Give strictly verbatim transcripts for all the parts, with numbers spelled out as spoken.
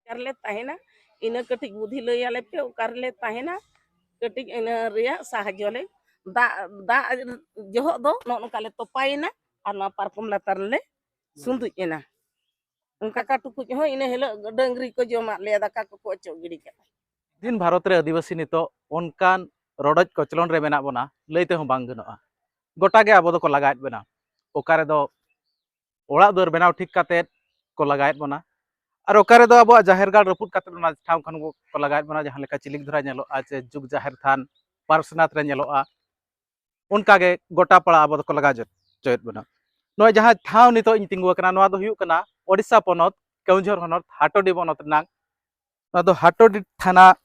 ᱚᱠᱟ ᱨᱮᱞᱮ ᱛᱟᱦᱮᱱᱟ, ᱤᱱᱟᱹ ᱠᱟᱹᱴᱤᱡ ᱵᱩᱫᱷᱤ ᱞᱟᱹᱭ ᱟᱞᱮ ᱯᱮ, ᱚᱠᱟ ᱨᱮᱞᱮ ᱛᱟᱦᱮᱱᱟ, ᱠᱟᱹᱴᱤᱡ ᱤᱱᱟᱹ ᱨᱮᱭᱟᱜ ᱥᱟᱦᱟᱡᱽᱡᱚ ᱞᱮ᱾ ᱫᱟᱜ, ᱫᱟᱜ ᱡᱚᱦᱚᱜ ᱫᱚ ᱱᱚᱜᱼᱚ ᱱᱚᱝᱠᱟ ᱞᱮ ᱛᱚᱯᱟᱭᱮᱱᱟ ᱟᱨ ᱱᱚᱣᱟ ᱯᱟᱨᱠᱚᱢ ᱞᱟᱛᱟᱨ ᱨᱮᱞᱮ ᱥᱩᱸᱫᱩᱡ ᱮᱱᱟ᱾ ᱚᱱᱠᱟ ᱠᱟ ᱴᱩᱠᱩᱡ ᱦᱚᱸ ᱤᱱᱟᱹ ᱦᱤᱞᱳᱜ ᱰᱟᱹᱝᱨᱤ ᱠᱚ ᱡᱚᱢᱟᱜ ᱞᱮᱭᱟ, ᱫᱟᱠᱟ ᱠᱚᱠᱚ ᱚᱪᱚᱜ ᱜᱤᱰᱤ ᱠᱟᱜᱼᱟ᱾ ᱫᱤᱱ ᱵᱷᱟᱨᱚᱛ ᱨᱮ ᱟᱹᱫᱤᱵᱟᱹᱥᱤ ᱱᱤᱛᱚᱜ ᱚᱱᱠᱟᱱ ᱨᱚᱰᱚᱡ ᱠᱚᱪᱞᱚᱱ ᱨᱮ ᱢᱮᱱᱟᱜ ᱵᱚᱱᱟ, ᱞᱟᱹᱭ ᱛᱮᱦᱚᱸ ᱵᱟᱝ ᱜᱟᱱᱚᱜᱼᱟ᱾ ᱜᱚᱴᱟ ᱜᱮ ᱟᱵᱚ ᱫᱚᱠᱚ ᱞᱟᱜᱟᱭᱮᱫ ᱵᱚᱱᱟ᱾ ᱚᱠᱟ ᱨᱮᱫᱚ ᱚᱲᱟᱜ ᱫᱩᱣᱟᱹᱨ ᱵᱮᱱᱟᱣ ᱴᱷᱤᱠ ᱠᱟᱛᱮᱫ ᱠᱚ ᱞᱟᱜᱟᱭᱮᱫ ᱵᱚᱱᱟ, ᱟᱨ ᱚᱠᱟ ᱨᱮᱫᱚ ᱟᱵᱚᱣᱟᱜ ᱡᱟᱦᱮᱨ ᱜᱟᱲ ᱨᱟᱹᱯᱩᱫ ᱠᱟᱛᱮᱫ ᱚᱱᱟ ᱴᱷᱟᱶ ᱠᱷᱚᱱ ᱠᱚ ᱞᱟᱜᱟᱭᱮᱫ ᱵᱚᱱᱟ, ᱡᱟᱦᱟᱸ ᱞᱮᱠᱟ ᱪᱤᱞᱤᱠ ᱫᱷᱚᱨᱟ ᱧᱮᱞᱚᱜᱼᱟ, ᱪᱮ ᱡᱩᱜᱽ ᱡᱟᱦᱮᱨ ᱛᱷᱟᱱ ᱯᱟᱨᱥᱱᱟᱛᱷ ᱨᱮ ᱧᱮᱞᱚᱜᱼᱟ, ᱚᱱᱠᱟ ᱜᱮ ᱜᱚᱴᱟ ᱯᱟᱲᱟ ᱟᱵᱚ ᱫᱚᱠᱚ ᱞᱟᱜᱟ ᱦᱚᱪᱚᱭᱮᱫ ᱵᱚᱱᱟ᱾ ᱱᱚᱣᱟ ᱡᱟᱦᱟᱸ ᱴᱷᱟᱶ ᱱᱤᱛᱚᱜ ᱤᱧ ᱛᱤᱸᱜᱩ ᱟᱠᱟᱱᱟ, ᱱᱚᱣᱟ ᱫᱚ ᱦᱩᱭᱩᱜ ᱠᱟᱱᱟ ᱳᱰᱤᱥᱟ ᱯᱚᱱᱚᱛ ᱠᱮᱣᱚᱱᱡᱷᱚᱨ ᱦᱚᱱᱚᱛ ᱦᱟᱴᱳᱰᱤ ᱵᱚᱱᱚᱛ ᱨᱮᱱᱟᱜ᱾ ᱱᱚᱣᱟ ᱫᱚ ᱦᱟᱴᱳᱰᱤ ᱛᱷᱟᱱᱟ,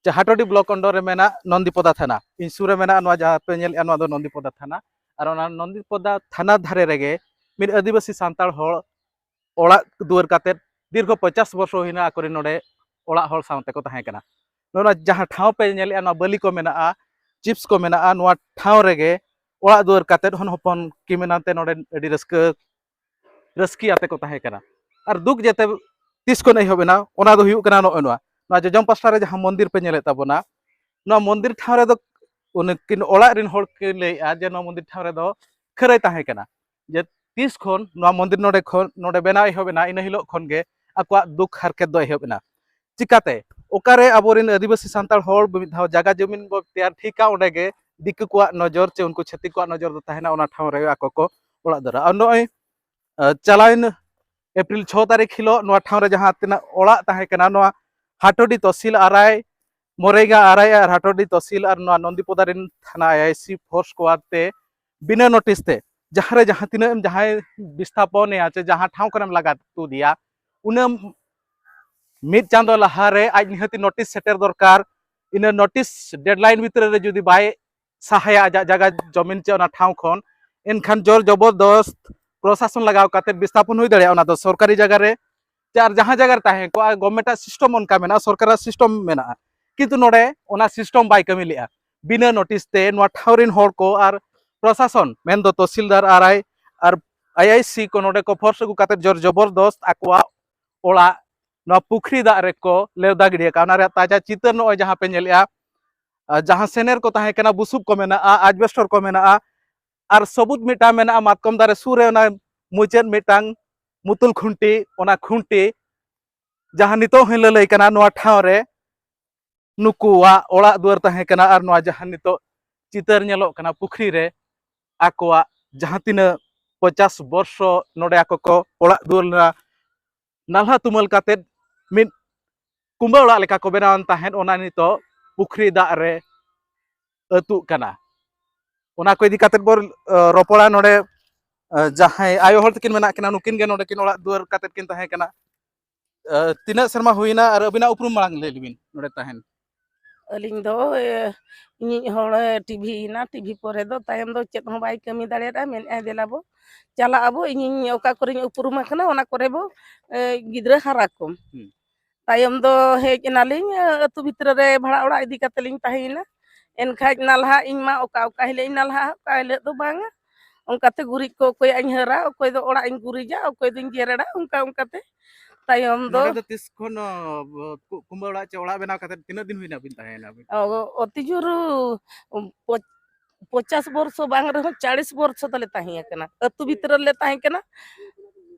ᱡᱟᱦᱟᱸ ᱦᱟᱴᱳᱰᱤ ᱵᱞᱚᱠ under ᱨᱮ ᱢᱮᱱᱟᱜ ᱱᱚᱱᱫᱤᱯᱚᱫᱟ ᱛᱷᱟᱱᱟ᱾ ᱤᱧ ᱥᱩᱨ ᱨᱮ ᱢᱮᱱᱟᱜ ᱱᱚᱣᱟ ᱡᱟᱦᱟᱸ ᱯᱮ ᱧᱮᱞᱮᱫᱼᱟ, ᱱᱚᱣᱟ ᱫᱚ ᱱᱚᱱᱫᱤᱯᱚᱫᱟ ᱛᱷᱟᱱᱟ᱾ ᱟᱨ ᱚᱱᱟ ᱱᱚᱱᱫᱤᱯᱚᱫᱟ ᱛᱷᱟᱱᱟ ᱫᱷᱟᱨᱮ ᱨᱮᱜᱮ ᱢᱤᱫ ᱟᱹᱫᱤᱵᱟᱹᱥᱤ ᱥᱟᱱᱛᱟᱲ ᱦᱚᱲ ᱚᱲᱟᱜ ᱫᱩᱣᱟᱹᱨ ᱠᱟᱛᱮᱫ ᱫᱤᱨᱜᱷᱚ ᱯᱚᱧᱪᱟᱥ ᱵᱚᱨᱥᱚ ᱦᱩᱭᱱᱟ ᱟᱠᱚᱨᱮᱱ ᱱᱚᱰᱮ ᱚᱲᱟᱜ ᱦᱚᱲ ᱥᱟᱶᱛᱮ ᱠᱚ ᱛᱟᱦᱮᱸ ᱠᱟᱱᱟ᱾ ᱱᱚᱣᱟ ᱡᱟᱦᱟᱸ ᱴᱷᱟᱶ ᱯᱮ ᱧᱮᱞᱮᱫᱼᱟ, ᱱᱚᱣᱟ ᱵᱟᱹᱞᱤ ᱠᱚ ᱢᱮᱱᱟᱜᱼᱟ, ᱪᱤᱯᱥ ᱠᱚ ᱢᱮᱱᱟᱜᱼᱟ, ᱱᱚᱣᱟ ᱴᱷᱟᱶ ᱨᱮᱜᱮ ᱚᱲᱟᱜ ᱫᱩᱣᱟᱹᱨ ᱠᱟᱛᱮᱫ ᱦᱚᱱ ᱦᱚᱯᱚᱱ ᱠᱤᱢᱤᱱ ᱟᱛᱮ ᱱᱚᱰᱮ ᱟᱹᱰᱤ ᱨᱟᱹᱥᱠᱟᱹ ᱨᱟᱹᱥᱠᱤ ᱟᱛᱮ ᱠᱚ ᱛᱟᱦᱮᱸ ᱠᱟᱱᱟ᱾ ᱟᱨ ᱫᱩᱠ ᱡᱮᱛᱮ ᱛᱤᱥ ᱠᱷᱚᱱ ᱮᱦᱚᱵ ᱮᱱᱟ, ᱚᱱᱟ ᱫᱚ ᱦᱩᱭᱩᱜ ᱠᱟᱱᱟ ᱱᱚᱜᱼᱚᱭ ᱱᱚᱣᱟ, ᱱᱚᱣᱟ ᱡᱚᱡᱚᱢ ᱯᱟᱥᱴᱟ ᱨᱮ ᱡᱟᱦᱟᱸ ᱢᱚᱱᱫᱤᱨ ᱯᱮ ᱧᱮᱞᱮᱫ ᱛᱟᱵᱚᱱᱟ, ᱱᱚᱣᱟ ᱢᱚᱱᱫᱤᱨ ᱴᱷᱟᱶ ᱨᱮᱫᱚ ᱩᱱᱠᱤᱱ ᱚᱲᱟᱜ ᱨᱮᱱ ᱦᱚᱲ ᱠᱤᱱ ᱞᱟᱹᱭᱮᱫᱼᱟ ᱡᱮ ᱱᱚᱣᱟ ᱢᱚᱱᱫᱤᱨ ᱴᱷᱟᱶ ᱨᱮᱫᱚ ᱠᱷᱟᱹᱨᱟᱹᱭ ᱛᱟᱦᱮᱸ ᱠᱟᱱᱟ᱾ ᱡᱮ ᱛᱤᱥ ᱠᱷᱚᱱ ᱱᱚᱣᱟ ᱢᱚᱱᱫᱤᱨ ᱱᱚᱰᱮ ᱠᱷᱚᱱ, ᱱᱚᱰᱮ ᱵᱮᱱᱟᱣ ᱮᱦᱚᱵ ᱮᱱᱟ, ᱤᱱᱟᱹ ᱦᱤᱞᱳᱜ ᱠᱷᱚᱱ ᱜᱮ ᱟᱠᱚᱣᱟᱜ ᱫᱩᱠ ᱦᱟᱨᱠᱮᱛ ᱫᱚ ᱮᱦᱚᱵ ᱮᱱᱟ᱾ ᱪᱤᱠᱟᱛᱮ? ᱚᱠᱟᱨᱮ ᱟᱵᱚᱨᱮᱱ ᱟᱹᱫᱤᱵᱟᱹᱥᱤ ᱥᱟᱱᱛᱟᱲ ᱦᱚᱲ ᱢᱤᱫ ᱫᱷᱟᱣ ᱡᱟᱭᱜᱟ ᱡᱚᱢᱤᱱ ᱵᱚ ᱛᱮᱭᱟᱨ ᱴᱷᱤᱠᱟ, ᱚᱸᱰᱮ ᱜᱮ ᱫᱤᱠᱩ ᱠᱚᱣᱟᱜ ᱱᱚᱡᱚᱨ ᱪᱮ ᱩᱱᱠᱩ ᱪᱷᱟᱹᱛᱤᱠ ᱠᱚᱣᱟᱜ ᱱᱚᱡᱚᱨ ᱫᱚ ᱛᱟᱦᱮᱱᱟ, ᱚᱱᱟ ᱴᱷᱟᱶ ᱨᱮ ᱟᱠᱚ ᱠᱚ ᱚᱲᱟᱜ ᱫᱩᱣᱟᱹᱨᱟ᱾ ᱟᱨ ᱱᱚᱜᱼᱚᱭ, ᱟᱸ, ᱪᱟᱞᱟᱣᱮᱱ ᱮᱯᱨᱤᱞ ᱪᱷᱚ ᱛᱟᱹᱨᱤᱠᱷ ᱦᱤᱞᱳᱜ ᱱᱚᱣᱟ ᱴᱷᱟᱶ ᱨᱮ ᱡᱟᱦᱟᱸ ᱛᱤᱱᱟᱹᱜ ᱚᱲᱟᱜ ᱛᱟᱦᱮᱸ ᱠᱟᱱᱟ, ᱱᱚᱣᱟ ᱦᱟᱴᱳᱰᱤ ᱛᱚᱦᱥᱤᱞ ᱟᱨᱟᱭ, ᱢᱚᱨᱮᱜᱟ ᱟᱨᱟᱭ ᱟᱨ ᱦᱟᱴᱳᱰᱤ ᱛᱚᱦᱥᱤᱞ ᱟᱨ ᱱᱚᱣᱟ ᱱᱚᱱᱫᱤᱯᱚᱫᱟ ᱨᱮᱱ ᱛᱷᱟᱱᱟ ᱟᱭ ᱟᱭ ᱥᱤ ᱯᱷᱳᱨᱥ ᱠᱚᱣᱟᱨ ᱛᱮ ᱵᱤᱱᱟᱹ ᱱᱳᱴᱤᱥ ᱛᱮ ᱡᱟᱦᱟᱸ ᱨᱮ ᱡᱟᱦᱟᱸ ᱛᱤᱱᱟᱹᱜ ᱮᱢ ᱡᱟᱦᱟᱸᱭ ᱵᱤᱥᱛᱷᱟᱯᱚᱱᱮᱭᱟ ᱪᱮ ᱡᱟᱦᱟᱸ ᱴᱷᱟᱶ ᱠᱚᱨᱮᱢ ᱞᱟᱜᱟ ᱛᱩᱫᱮᱭᱟ, ᱩᱱᱟᱹᱜ ᱢᱤᱫ ᱪᱟᱸᱫᱚ ᱞᱟᱦᱟᱨᱮ ᱟᱡ ᱱᱤᱦᱟᱹᱛᱤ ᱱᱳᱴᱤᱥ ᱥᱮᱴᱮᱨ ᱫᱚᱨᱠᱟᱨ᱾ ᱤᱱᱟᱹ ᱱᱳᱴᱤᱥ ᱰᱮᱰᱞᱟᱭᱤᱱ ᱵᱷᱤᱛᱨᱤ ᱨᱮ ᱡᱩᱫᱤ ᱵᱟᱭ ᱥᱟᱦᱟᱭᱟ ᱟᱡᱟᱜ ᱡᱟᱭᱜᱟ ᱡᱚᱢᱤᱱ ᱪᱮ ᱚᱱᱟ ᱴᱷᱟᱶ ᱠᱷᱚᱱ, ᱮᱱᱠᱷᱟᱱ ᱡᱳᱨ ᱡᱚᱵᱚᱨᱫᱚᱥᱛ ᱯᱨᱚᱥᱟᱥᱚᱱ ᱞᱟᱜᱟᱣ ᱠᱟᱛᱮ ᱵᱤᱥᱛᱷᱟᱯᱚᱱ ᱦᱩᱭ ᱫᱟᱲᱮᱭᱟᱜᱼᱟ᱾ ᱚᱱᱟ ᱫᱚ ᱥᱚᱨᱠᱟᱨᱤ ᱡᱟᱭᱜᱟ ᱨᱮ ᱪᱮ ᱟᱨ ᱡᱟᱦᱟᱸ ᱡᱟᱭᱜᱟ ᱨᱮ ᱛᱟᱦᱮᱸ ᱠᱚᱜᱼᱟ, ᱜᱚᱵᱷᱢᱮᱱᱴᱟᱜ ᱥᱤᱥᱴᱮᱢ ᱚᱱᱠᱟ ᱢᱮᱱᱟᱜᱼᱟ, ᱥᱚᱨᱠᱟᱨᱟᱜ ᱥᱤᱥᱴᱮᱢ ᱢᱮᱱᱟᱜᱼᱟ, ᱠᱤᱱᱛᱩ ᱱᱚᱰᱮ ᱚᱱᱟ ᱥᱤᱥᱴᱮᱢ ᱵᱟᱭ ᱠᱟᱹᱢᱤ ᱞᱮᱜᱼᱟ᱾ ᱵᱤᱱᱟᱹ ᱱᱳᱴᱤᱥ ᱛᱮ ᱱᱚᱣᱟ ᱴᱷᱟᱶ ᱨᱮᱱ ᱦᱚᱲ ᱠᱚ ᱟᱨ ᱯᱨᱚᱥᱟᱥᱚᱱ, ᱢᱮᱱᱫᱚ ᱛᱚᱦᱥᱤᱞᱫᱟᱨ ᱟᱨ ᱟᱭ, ᱟᱨ ᱟᱭ ᱟᱭ ᱥᱤ ᱠᱚ ᱱᱚᱰᱮ ᱠᱚ ᱯᱷᱳᱨᱥ ᱟᱹᱜᱩ ᱠᱟᱛᱮ ᱡᱳᱨ ᱡᱚᱵᱚᱨᱫᱚᱥᱛ ᱟᱠᱚᱣᱟᱜ ᱚᱲᱟᱜ ᱱᱚᱣᱟ ᱯᱩᱠᱷᱨᱤ ᱫᱟᱜ ᱨᱮᱠᱚ ᱞᱮᱣᱫᱟ ᱜᱤᱰᱤ ᱟᱠᱟᱫᱼᱟ᱾ ᱚᱱᱟ ᱨᱮᱭᱟᱜ ᱛᱟᱡᱟ ᱪᱤᱛᱟᱹᱨ ᱱᱚᱜᱼᱚᱭ ᱡᱟᱦᱟᱸ ᱯᱮ ᱧᱮᱞᱮᱫᱼᱟ, ᱟᱨ ᱡᱟᱦᱟᱸ ᱥᱮᱱᱮᱨ ᱠᱚ ᱛᱟᱦᱮᱸ ᱠᱟᱱᱟ, ᱵᱩᱥᱩᱵ ᱠᱚ ᱢᱮᱱᱟᱜᱼᱟ, ᱟᱡᱵᱮᱥᱴᱚᱨ ᱠᱚ ᱢᱮᱱᱟᱜᱼᱟ, ᱟᱨ ᱥᱟᱹᱵᱩᱫ ᱢᱤᱫᱴᱟᱝ ᱢᱮᱱᱟᱜᱼᱟ, ᱢᱟᱛᱠᱚᱢ ᱫᱟᱨᱮ ᱥᱩᱨ ᱨᱮ ᱚᱱᱟ ᱢᱩᱪᱟᱹᱫ ᱢᱤᱫᱴᱟᱝ ᱢᱩᱛᱩᱞ ᱠᱷᱩᱱᱴᱤ, ᱚᱱᱟ ᱠᱷᱩᱱᱴᱤ ᱡᱟᱦᱟᱸ ᱱᱤᱛᱚᱜ ᱦᱚᱸ ᱞᱟᱹᱞᱟᱹᱭ ᱠᱟᱱᱟ, ᱱᱚᱣᱟ ᱴᱷᱟᱶ ᱨᱮ ᱱᱩᱠᱩᱣᱟᱜ ᱚᱲᱟᱜ ᱫᱩᱣᱟᱹᱨ ᱛᱟᱦᱮᱸ ᱠᱟᱱᱟ᱾ ᱟᱨ ᱱᱚᱣᱟ ᱡᱟᱦᱟᱸ ᱱᱤᱛᱚᱜ ᱪᱤᱛᱟᱹᱨ ᱧᱮᱞᱚᱜ ᱠᱟᱱᱟ, ᱯᱩᱠᱷᱨᱤ ᱨᱮ ᱟᱠᱚᱣᱟᱜ ᱡᱟᱦᱟᱸ ᱛᱤᱱᱟᱹᱜ ᱯᱚᱪᱟᱥ ᱵᱚᱨᱥᱚ ᱱᱚᱰᱮ ᱟᱠᱚ ᱠᱚ ᱚᱲᱟᱜ ᱫᱩᱣᱟᱹᱨ ᱞᱮᱱᱟ, ᱱᱟᱞᱦᱟ ᱛᱩᱢᱟᱹᱞ ᱠᱟᱛᱮᱫ ᱢᱤᱫ ᱠᱩᱸᱵᱟᱹ ᱚᱲᱟᱜ ᱞᱮᱠᱟ ᱠᱚ ᱵᱮᱱᱟᱣᱟᱱ ᱛᱟᱦᱮᱸᱫ, ᱚᱱᱟ ᱱᱤᱛᱚᱜ ᱯᱩᱠᱷᱨᱤ ᱫᱟᱜ ᱨᱮ ᱟᱹᱛᱩᱜ ᱠᱟᱱᱟ᱾ ᱚᱱᱟ ᱠᱚ ᱤᱫᱤ ᱠᱟᱛᱮᱫ ᱵᱚᱱ, ᱮ, ᱨᱚᱯᱚᱲᱟ ᱱᱚᱰᱮ, ᱮ, ᱡᱟᱦᱟᱸᱭ ᱟᱭᱳ ᱦᱚᱲ ᱛᱟᱹᱠᱤᱱ ᱢᱮᱱᱟᱜ ᱠᱤᱱᱟ, ᱱᱩᱠᱤᱱ ᱜᱮ ᱱᱚᱰᱮ ᱠᱤᱱ ᱚᱲᱟᱜ ᱫᱩᱣᱟᱹᱨ ᱠᱟᱛᱮᱫ ᱠᱤᱱ ᱛᱟᱦᱮᱸ ᱠᱟᱱᱟ᱾ ᱮ, ᱛᱤᱱᱟᱹᱜ ᱥᱮᱨᱢᱟ ᱦᱩᱭᱱᱟ ᱟᱨ ᱟᱹᱵᱤᱱᱟᱜ ᱩᱯᱨᱩᱢ ᱢᱟᱲᱟᱝ ᱞᱟᱹᱭ ᱞᱮᱵᱤᱱ ᱱᱚᱰᱮ ᱛᱟᱦᱮᱱ? ᱟᱹᱞᱤᱧ ᱫᱚ, ᱮ, ᱤᱧᱤᱡ ᱦᱚᱲ ᱮ ᱴᱤᱵᱷᱤᱭᱮᱱᱟ, ᱴᱤᱵᱷᱤ ᱯᱚᱨᱮ ᱫᱚ ᱛᱟᱭᱚᱢ ᱫᱚ ᱪᱮᱫ ᱦᱚᱸ ᱵᱟᱭ ᱠᱟᱹᱢᱤ ᱫᱟᱲᱮᱭᱟᱫᱟ, ᱢᱮᱱᱮᱫᱼᱟᱭ, "ᱫᱮᱞᱟ ᱵᱚ ᱪᱟᱞᱟᱜ ᱟᱵᱚ, ᱤᱧᱤᱧ ᱚᱠᱟ ᱠᱚᱨᱮᱧ ᱩᱯᱨᱩᱢ ᱟᱠᱟᱱᱟ ᱚᱱᱟ ᱠᱚᱨᱮ ᱵᱚ, ᱮ, ᱜᱤᱫᱽᱨᱟᱹ ᱦᱟᱨᱟ ᱠᱚᱢ᱾" ᱦᱩᱸ᱾ ᱛᱟᱭᱚᱢ ᱫᱚ ᱦᱮᱡ ᱮᱱᱟᱞᱤᱧ, ᱮ, ᱟᱹᱛᱩ ᱵᱷᱤᱛᱨᱤ ᱨᱮ ᱵᱷᱟᱲᱟ ᱚᱲᱟᱜ ᱤᱫᱤ ᱠᱟᱛᱮ ᱞᱤᱧ ᱛᱟᱦᱮᱸᱭᱮᱱᱟ᱾ ᱮᱱᱠᱷᱟᱡ ᱱᱟᱞᱦᱟ ᱤᱧ ᱢᱟ ᱚᱠᱟ ᱚᱠᱟ ᱦᱤᱞᱳᱜ ᱤᱧ ᱱᱟᱞᱦᱟ, ᱚᱠᱟ ᱦᱤᱞᱳᱜ ᱫᱚ ᱵᱟᱝᱟ᱾ ᱚᱱᱠᱟᱛᱮ ᱜᱩᱨᱤᱡ ᱠᱚ ᱚᱠᱚᱭᱟᱜ ᱤᱧ ᱦᱟᱹᱨᱟ, ᱚᱠᱚᱭ ᱫᱚ ᱚᱲᱟᱜ ᱤᱧ ᱜᱩᱨᱤᱡᱟ, ᱚᱠᱚᱭ ᱫᱚᱧ ᱡᱮᱨᱮᱲᱟ, ᱚᱱᱠᱟ ᱚᱱᱠᱟᱛᱮ ᱛᱟᱭᱚᱢ ᱫᱚ ᱱᱚᱰᱮ ᱫᱚ ᱛᱤᱥ ᱠᱷᱚᱱ, ᱚ, ᱠᱩ-, ᱠᱩᱸᱵᱟᱹ ᱚᱲᱟᱜ ᱪᱮ ᱚᱲᱟᱜ ᱵᱮᱱᱟᱣ ᱠᱟᱛᱮ ᱛᱤᱱᱟᱹᱜ ᱫᱤᱱ ᱦᱩᱭᱱᱟ ᱵᱤᱱ ᱛᱟᱦᱮᱸᱭᱮᱱᱟ ᱵᱤᱱ? ᱚ, ᱚᱛᱤ ᱡᱳᱨ, ᱩᱢ, ᱯᱚ-, ᱯᱚᱪᱟᱥ ᱵᱚᱨᱥᱚ ᱵᱟᱝ ᱨᱮᱦᱚᱸ ᱪᱟᱲᱤᱥ ᱵᱚᱨᱥᱚ ᱫᱚᱞᱮ ᱛᱟᱦᱮᱸ ᱠᱟᱱᱟ, ᱟᱹᱛᱩ ᱵᱷᱤᱛᱨᱤ ᱨᱮᱞᱮ ᱛᱟᱦᱮᱸ ᱠᱟᱱᱟ᱾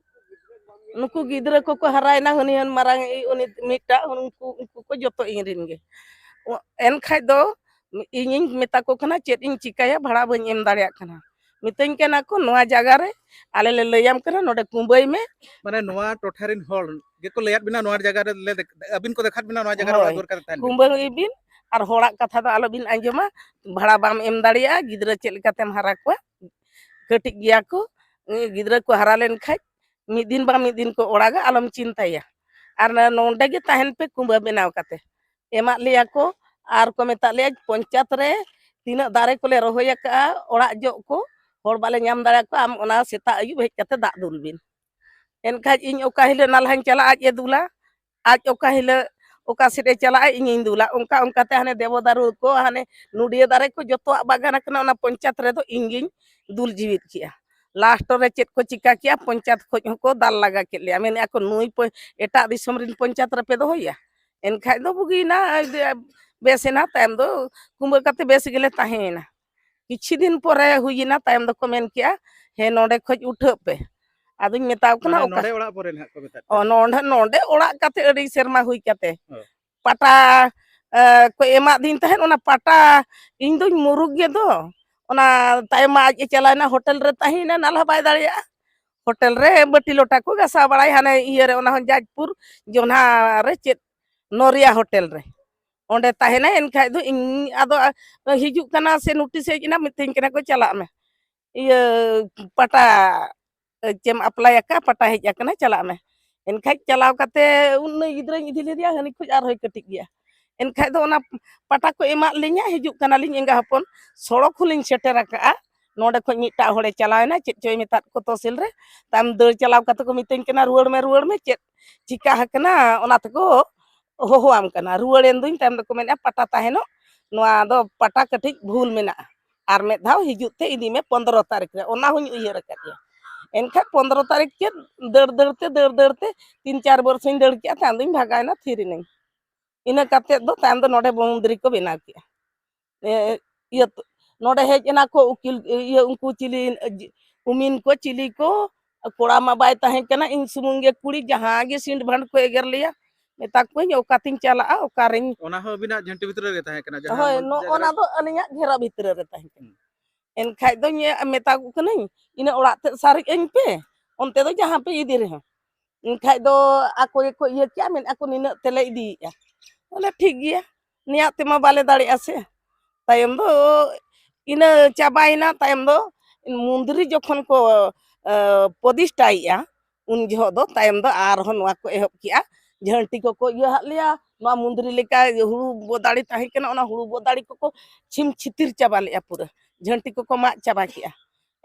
ᱱᱩᱠᱩ ᱜᱤᱫᱽᱨᱟᱹ ᱠᱚᱠᱚ ᱦᱟᱨᱟᱭᱮᱱᱟ, ᱦᱟᱹᱱᱤ ᱦᱟᱹᱱ ᱢᱟᱨᱟᱝ ᱤᱡ, ᱩᱱᱤ ᱢᱤᱫᱴᱟᱝ, ᱩᱱᱠᱩ, ᱩᱱᱠᱩ ᱠᱚ ᱡᱚᱛᱚ ᱤᱧ ᱨᱮᱱ ᱜᱮ᱾ ᱚ-, ᱮᱱᱠᱷᱟᱡ ᱫᱚ ᱤᱧᱤᱧ ᱢᱮᱛᱟ ᱠᱚ ᱠᱟᱱᱟ, "ᱪᱮᱫ ᱤᱧ ᱪᱤᱠᱟᱹᱭᱟ, ᱵᱷᱟᱲᱟ ᱵᱟᱹᱧ ᱮᱢ ᱫᱟᱲᱮᱭᱟᱜ ᱠᱟᱱᱟ᱾" ᱢᱤᱛᱟᱹᱧ ᱠᱟᱱᱟ ᱠᱚ, "ᱱᱚᱣᱟ ᱡᱟᱭᱜᱟ ᱨᱮ ᱟᱞᱮ ᱞᱮ ᱞᱟᱹᱭᱟᱢ ᱠᱟᱱᱟ, ᱱᱚᱰᱮ ᱠᱩᱸᱵᱟᱹᱭ ᱢᱮ᱾" ᱢᱟᱱᱮ ᱱᱚᱣᱟ ᱴᱚᱴᱷᱟ ᱨᱮᱱ ᱦᱚᱲ ᱜᱮᱠᱚ ᱞᱟᱹᱭᱟᱫ ᱵᱤᱱᱟ, ᱱᱚᱣᱟ ᱡᱟᱭᱜᱟ ᱨᱮ ᱞᱮ ᱫᱮᱠ-, ᱟᱹᱵᱤᱱ ᱠᱚ ᱫᱮᱠᱷᱟᱣᱟᱫ ᱵᱤᱱᱟ, ᱱᱚᱣᱟ ᱡᱟᱭᱜᱟ ᱨᱮ ᱚᱲᱟᱜ ᱦᱳᱭ, ᱫᱩᱣᱟᱹᱨ ᱠᱟᱛᱮ ᱛᱟᱦᱮᱱ ᱵᱤᱱ? ᱠᱩᱸᱵᱟᱹᱭ ᱵᱤᱱ ᱟᱨ ᱦᱚᱲᱟᱜ ᱠᱟᱛᱷᱟ ᱫᱚ ᱟᱞᱚᱵᱤᱱ ᱟᱸᱡᱚᱢᱟ, ᱵᱷᱟᱲᱟ ᱵᱟᱢ ᱮᱢ ᱫᱟᱲᱮᱭᱟᱜᱼᱟ, ᱜᱤᱫᱽᱨᱟᱹ ᱪᱮᱫ ᱞᱮᱠᱟᱛᱮᱢ ᱦᱟᱨᱟ ᱠᱚᱣᱟ? ᱠᱟᱹᱴᱤᱡ ᱜᱮᱭᱟ ᱠᱚ, ᱜᱤᱫᱽᱨᱟᱹ ᱠᱚ ᱦᱟᱨᱟ ᱞᱮᱱᱠᱷᱟᱡ ᱢᱤᱫ ᱫᱤᱱ ᱵᱟᱝ ᱢᱤᱫ ᱫᱤᱱ ᱠᱚ ᱚᱲᱟᱜᱟ, ᱟᱞᱚᱢ ᱪᱤᱱᱛᱟᱹᱭᱟ᱾ ᱟᱨ ᱱᱚᱰᱮ ᱜᱮ ᱛᱟᱦᱮᱱ ᱯᱮ ᱠᱩᱸᱵᱟᱹ ᱵᱮᱱᱟᱣ ᱠᱟᱛᱮ᱾ ᱮᱢᱟᱫ ᱞᱮᱭᱟ ᱠᱚ ᱟᱨ ᱠᱚ ᱢᱮᱛᱟᱫ ᱞᱮᱭᱟ, "ᱯᱚᱧᱪᱟᱭᱮᱛ ᱨᱮ ᱛᱤᱱᱟᱹᱜ ᱫᱟᱨᱮ ᱠᱚᱞᱮ ᱨᱚᱦᱚᱭ ᱟᱠᱟᱫᱼᱟ, ᱚᱲᱟᱜ ᱡᱚᱜ ᱠᱚ ᱦᱚᱲ ᱵᱟᱞᱮ ᱧᱟᱢ ᱫᱟᱲᱮᱭᱟᱠᱚᱣᱟ, ᱟᱢ ᱚᱱᱟ ᱥᱮᱛᱟᱜ ᱟᱹᱭᱩᱵ ᱦᱮᱡ ᱠᱟᱛᱮ ᱫᱟᱜ ᱫᱩᱞ ᱵᱤᱱ᱾" ᱮᱱᱠᱷᱟᱡ ᱤᱧ ᱚᱠᱟ ᱦᱤᱞᱳᱜ ᱱᱟᱞᱦᱟᱧ ᱪᱟᱞᱟᱜᱼᱟ, ᱟᱡ ᱮ ᱫᱩᱞᱟ, ᱟᱡ ᱚᱠᱟ ᱦᱤᱞᱳᱜ ᱚᱠᱟ ᱥᱮᱫ ᱮ ᱪᱟᱞᱟᱜᱼᱟ, ᱤᱧᱤᱧ ᱫᱩᱞᱟ᱾ ᱚᱱᱠᱟ ᱚᱱᱠᱟᱛᱮ ᱦᱟᱱᱮ ᱫᱮᱵᱚᱫᱟᱨᱩ ᱠᱚ, ᱦᱟᱱᱮ ᱱᱚᱰᱤᱭᱟᱹ ᱫᱟᱨᱮ ᱠᱚ ᱡᱚᱛᱚᱣᱟᱜ ᱵᱟᱜᱟᱱ ᱟᱠᱟᱱᱟ, ᱚᱱᱟ ᱯᱚᱧᱪᱟᱭᱮᱛ ᱨᱮᱫᱚ ᱤᱧ ᱜᱤᱧ ᱫᱩᱞ ᱡᱤᱣᱤᱫ ᱠᱮᱜᱼᱟ᱾ ᱞᱟᱥᱴ ᱨᱮ ᱪᱮᱫ ᱠᱚ ᱪᱤᱠᱟ ᱠᱮᱜᱼᱟ, ᱯᱚᱧᱪᱟᱭᱮᱛ ᱠᱷᱚᱡ ᱦᱚᱸᱠᱚ ᱫᱟᱞ ᱞᱟᱜᱟ ᱠᱮᱫ ᱞᱮᱭᱟ, ᱢᱮᱱᱮᱫᱼᱟ ᱠᱚ, "ᱱᱩᱭ ᱯᱚ-, ᱮᱴᱟᱜ ᱫᱤᱥᱚᱢ ᱨᱮᱱ ᱯᱚᱧᱪᱟᱭᱮᱛ ᱨᱮᱯᱮ ᱫᱚᱦᱚᱭᱟ?" ᱮᱱᱠᱷᱟᱡ ᱫᱚ ᱵᱩᱜᱤᱭᱮᱱᱟ, ᱵᱮᱥ ᱮᱱᱟ᱾ ᱛᱟᱭᱚᱢ ᱫᱚ ᱠᱩᱢᱵᱟᱹ ᱠᱟᱛᱮ ᱵᱮᱥ ᱜᱮᱞᱮ ᱛᱟᱦᱮᱸᱭᱮᱱᱟ᱾ ᱠᱤᱪᱷᱩ ᱫᱤᱱ ᱯᱚᱨᱮ ᱦᱩᱭᱮᱱᱟ, ᱛᱟᱭᱚᱢ ᱫᱚᱠᱚ ᱢᱮᱱ ᱠᱮᱜᱼᱟ, "ᱦᱮᱸ, ᱱᱚᱰᱮ ᱠᱷᱚᱡ ᱩᱴᱷᱟᱹᱜ ᱯᱮ᱾" ᱟᱫᱚᱧ ᱢᱮᱛᱟᱣ ᱠᱟᱱᱟ, ᱢᱟᱱᱮ "ᱚᱠᱟ?" ᱱᱚᱰᱮ ᱚᱲᱟᱜ ᱯᱚᱨᱮ ᱱᱟᱦᱟᱜ ᱠᱚ ᱢᱮᱛᱟᱜ ᱚ, ᱠᱟᱱᱟ᱾ ᱱᱚᱰᱮ, ᱱᱚᱰᱮ ᱚᱲᱟᱜ ᱠᱟᱛᱮ ᱟᱹᱰᱤ ᱥᱮᱨᱢᱟ ᱦᱩᱭ ᱠᱟᱛᱮ᱾ ᱚ᱾ ᱯᱟᱴᱟ, ᱮ, ᱠᱚ ᱮᱢᱟᱫᱤᱧ ᱛᱟᱦᱮᱸᱫ, ᱚᱱᱟ ᱯᱟᱴᱟ ᱤᱧ ᱫᱩᱧ ᱢᱩᱨᱩᱠ ᱜᱮᱫᱚ᱾ ᱚᱱᱟ ᱛᱟᱭᱚᱢ ᱢᱟ ᱟᱡ ᱮ ᱪᱟᱞᱟᱣᱮᱱᱟ, ᱦᱳᱴᱮᱞ ᱨᱮ ᱛᱟᱦᱮᱸᱭᱮᱱᱟ, ᱱᱟᱞᱦᱟ ᱵᱟᱭ ᱫᱟᱲᱮᱭᱟᱜᱼᱟ᱾ ᱦᱳᱴᱮᱞ ᱨᱮ ᱵᱟᱹᱴᱤ ᱞᱚᱴᱟ ᱠᱚ ᱜᱟᱥᱟᱣ ᱵᱟᱲᱟᱭ, ᱦᱟᱱᱮ ᱤᱭᱟᱹ ᱨᱮ, ᱚᱱᱟ ᱦᱚᱸ ᱡᱟᱡᱽᱯᱩᱨ ᱡᱚᱱᱦᱟ ᱨᱮ ᱪᱮᱫ ᱱᱚᱨᱤᱭᱟ ᱦᱳᱴᱮᱞ ᱨᱮ᱾ ᱚᱸᱰᱮ ᱛᱟᱦᱮᱱᱟᱭ᱾ ᱮᱱᱠᱷᱟᱡ ᱫᱚ ᱤᱧ ᱟᱫᱚ, ᱟ, ᱦᱤᱡᱩᱜ ᱠᱟᱱᱟ ᱥᱮ ᱱᱳᱴᱤᱥ ᱦᱮᱡ ᱮᱱᱟ, ᱢᱤᱛᱟᱹᱧ ᱠᱟᱱᱟ ᱠᱚ, "ᱪᱟᱞᱟᱜ ᱢᱮ, ᱤᱭᱟᱹ, ᱯᱟᱴᱟ, ᱪᱮᱢ ᱟᱯᱞᱟᱭ ᱟᱠᱟᱫ, ᱯᱟᱴᱟ ᱦᱮᱡ ᱟᱠᱟᱱᱟ, ᱪᱟᱞᱟᱜ ᱢᱮ᱾" ᱮᱱᱠᱷᱟᱡ ᱪᱟᱞᱟᱣ ᱠᱟᱛᱮ ᱩᱱᱟᱹᱜ ᱜᱤᱫᱽᱨᱟᱹᱧ ᱤᱫᱤ ᱞᱮᱫᱮᱭᱟ, ᱦᱟᱹᱱᱤ ᱠᱷᱚᱡ ᱟᱨᱦᱚᱸᱭ ᱠᱟᱹᱴᱤᱡ ᱜᱮᱭᱟ᱾ ᱮᱱᱠᱷᱟᱡ ᱫᱚ ᱚᱱᱟ ᱯᱟᱴᱟ ᱠᱚ ᱮᱢᱟᱫ ᱞᱤᱧᱟ, ᱦᱤᱡᱩᱜ ᱠᱟᱱᱟᱞᱤᱧ ᱮᱸᱜᱟ ᱦᱚᱯᱚᱱ, ᱥᱚᱲᱚᱠ ᱦᱚᱸᱞᱤᱧ ᱥᱮᱴᱮᱨ ᱟᱠᱟᱜᱼᱟ᱾ ᱱᱚᱰᱮ ᱠᱷᱚᱡ ᱢᱤᱫᱴᱟᱜ ᱦᱚᱲᱮ ᱪᱟᱞᱟᱣᱮᱱᱟ, ᱪᱮᱫ ᱪᱚᱭ ᱢᱮᱛᱟᱫ ᱠᱚ ᱛᱚᱦᱥᱤᱞ ᱨᱮ᱾ ᱛᱟᱭᱚᱢ ᱫᱟᱹᱲ ᱪᱟᱞᱟᱣ ᱠᱟᱛᱮ ᱠᱚ ᱢᱤᱛᱟᱹᱧ ᱠᱟᱱᱟ, "ᱨᱩᱣᱟᱹᱲ ᱢᱮ, ᱨᱩᱣᱟᱹᱲ ᱢᱮ, ᱪᱮᱫ ᱪᱤᱠᱟ ᱟᱠᱟᱱᱟ?" ᱚᱱᱟ ᱛᱮᱠᱚ ᱦᱚᱦᱚᱣᱟᱢ ᱠᱟᱱᱟ᱾ ᱨᱩᱣᱟᱹᱲᱮᱱ ᱫᱩᱧ, ᱛᱟᱭᱚᱢ ᱫᱚᱠᱚ ᱢᱮᱱᱮᱫᱼᱟ, "ᱯᱟᱴᱟ ᱛᱟᱦᱮᱱᱚᱜ, ᱱᱚᱣᱟ ᱫᱚ ᱯᱟᱴᱟ ᱠᱟᱹᱴᱤᱡ ᱵᱷᱩᱞ ᱢᱮᱱᱟᱜᱼᱟ, ᱟᱨ ᱢᱤᱫ ᱫᱷᱟᱣ ᱦᱤᱡᱩᱜ ᱛᱮ ᱤᱫᱤ ᱢᱮ ᱯᱚᱱᱫᱽᱨᱚ ᱛᱟᱹᱨᱤᱠᱷ ᱨᱮ", ᱚᱱᱟ ᱦᱚᱸᱧ ᱩᱭᱦᱟᱹᱨ ᱟᱠᱟᱫ ᱜᱮᱭᱟ᱾ ᱮᱱᱠᱷᱟᱡ ᱯᱚᱱᱫᱽᱨᱚ ᱛᱟᱹᱨᱤᱠᱷ ᱪᱮᱫ ᱫᱟᱹᱲ ᱫᱟᱹᱲ ᱛᱮ, ᱫᱟᱹᱲ ᱫᱟᱹᱲ ᱛᱮ ᱛᱤᱱ ᱪᱟᱨ ᱵᱚᱨᱥᱚᱧ ᱫᱟᱹᱲ ᱠᱮᱜᱼᱟ, ᱛᱟᱭᱚᱢ ᱫᱚᱧ ᱵᱷᱟᱜᱟᱣᱮᱱᱟ, ᱛᱷᱤᱨ ᱮᱱᱟᱹᱧ᱾ ᱤᱱᱟᱹ ᱠᱟᱛᱮᱫ ᱫᱚ ᱛᱟᱭᱚᱢ ᱫᱚ ᱱᱚᱰᱮ ᱵᱚᱱᱫᱽᱨᱤ ᱠᱚ ᱵᱮᱱᱟᱣ ᱠᱮᱜᱼᱟ᱾ ᱮ, ᱤᱭᱟᱹ, ᱱᱚᱰᱮ ᱦᱮᱡ ᱮᱱᱟ ᱠᱚ ᱩᱠᱤᱞ, ᱤᱭᱟᱹ, ᱩᱱᱠᱩ ᱪᱤᱞᱤ, ᱡᱤ-, ᱩᱢᱤᱱ ᱠᱚ, ᱪᱤᱞᱤ ᱠᱚ, ᱠᱚᱲᱟ ᱢᱟ ᱵᱟᱭ ᱛᱟᱦᱮᱸ ᱠᱟᱱᱟ, ᱤᱧ ᱥᱩᱢᱩᱝ ᱜᱮ ᱠᱩᱲᱤ, ᱡᱟᱦᱟᱸ ᱜᱮ ᱥᱤᱸᱰ ᱵᱷᱟᱸᱰ ᱠᱚ ᱮᱜᱮᱨ ᱞᱮᱭᱟ, ᱢᱮᱛᱟ ᱠᱚᱣᱟᱧ, "ᱚᱠᱟᱛᱤᱧ ᱪᱟᱞᱟᱜᱼᱟ, ᱚᱠᱟᱨᱮᱧ?" ᱚᱱᱟ ᱦᱚᱸ ᱟᱹᱵᱤᱱᱟᱜ ᱡᱷᱟᱹᱱᱴᱤ ᱵᱷᱤᱛᱨᱤ ᱨᱮᱜᱮ ᱛᱟᱦᱮᱸ ᱠᱟᱱᱟ, ᱡᱟᱦᱟᱸ ᱦᱳᱭ, ᱢᱚ-, ᱱᱚᱜᱼᱚ ᱡᱟᱭᱜᱟ ᱨᱮ? ᱱᱟ ᱫᱚ ᱟᱹᱞᱤᱧᱟᱜ ᱜᱷᱮᱨᱟ ᱵᱷᱤᱛᱨᱤ ᱨᱮ ᱛᱟᱦᱮᱸ ᱠᱟᱱᱟ᱾ ᱦᱩᱸ᱾ ᱮᱱᱠᱷᱟᱡ ᱫᱚᱧ ᱢᱮᱛᱟ ᱠᱚ ᱠᱟᱹᱱᱟᱹᱧ, "ᱤᱱᱟᱹ ᱚᱲᱟᱜ ᱛᱮᱫ ᱥᱟᱨᱮᱡ ᱟᱹᱧ ᱯᱮ, ᱚᱱᱛᱮ ᱫᱚ ᱡᱟᱦᱟᱸ ᱯᱮ ᱤᱫᱤ ᱨᱮᱦᱚᱸ᱾" ᱮᱱᱠᱷᱟᱡ ᱫᱚ ᱟᱠᱚ ᱜᱮᱠᱚ ᱤᱭᱟᱹ ᱠᱮᱜᱼᱟ, ᱢᱮᱱᱮᱫᱼᱟ ᱠᱚ, "ᱱᱤᱱᱟᱹᱜ ᱛᱮᱞᱮ ᱤᱫᱤᱭᱮᱫᱼᱟ᱾" ᱵᱚᱞᱮ, "ᱴᱷᱤᱠ ᱜᱮᱭᱟ, ᱱᱤᱭᱟᱜ ᱛᱮᱢᱟ ᱵᱟᱞᱮ ᱫᱟᱲᱮᱭᱟᱜᱼᱟ ᱥᱮ᱾" ᱛᱟᱭᱚᱢ ᱫᱚ ᱤᱱᱟᱹ ᱪᱟᱵᱟᱭᱮᱱᱟ᱾ ᱛᱟᱭᱚᱢ ᱫᱚ ᱢᱚᱱᱫᱤᱨ ᱡᱚᱠᱷᱚᱱ ᱠᱚ, ᱮ, ᱯᱨᱚᱛᱤᱥᱴᱷᱟᱭᱮᱜᱼᱟ, ᱩᱱ ᱡᱚᱦᱚᱜ ᱫᱚ ᱛᱟᱭᱚᱢ ᱫᱚ ᱟᱨᱦᱚᱸ ᱱᱚᱣᱟ ᱠᱚ ᱮᱦᱚᱵ ᱠᱮᱜᱼᱟ᱾ ᱡᱷᱟᱹᱱᱴᱤ ᱠᱚᱠᱚ ᱤᱭᱟᱹ ᱦᱟᱫ ᱞᱮᱭᱟ, ᱱᱚᱣᱟ ᱢᱚᱱᱫᱤᱨ ᱞᱮᱠᱟ ᱦᱩᱲᱩ ᱵᱚᱫᱟᱲᱤ ᱛᱟᱦᱮᱸ ᱠᱟᱱᱟ, ᱚᱱᱟ ᱦᱩᱲᱩ ᱵᱚᱫᱟᱲᱤ ᱠᱚᱠᱚ ᱪᱷᱤᱢ ᱪᱷᱤᱛᱤᱨ ᱪᱟᱵᱟ ᱞᱮᱜᱼᱟ ᱯᱩᱨᱟᱹ᱾ ᱡᱷᱟᱹᱱᱴᱤ ᱠᱚᱠᱚ ᱢᱟᱜ ᱪᱟᱵᱟ ᱠᱮᱜᱼᱟ᱾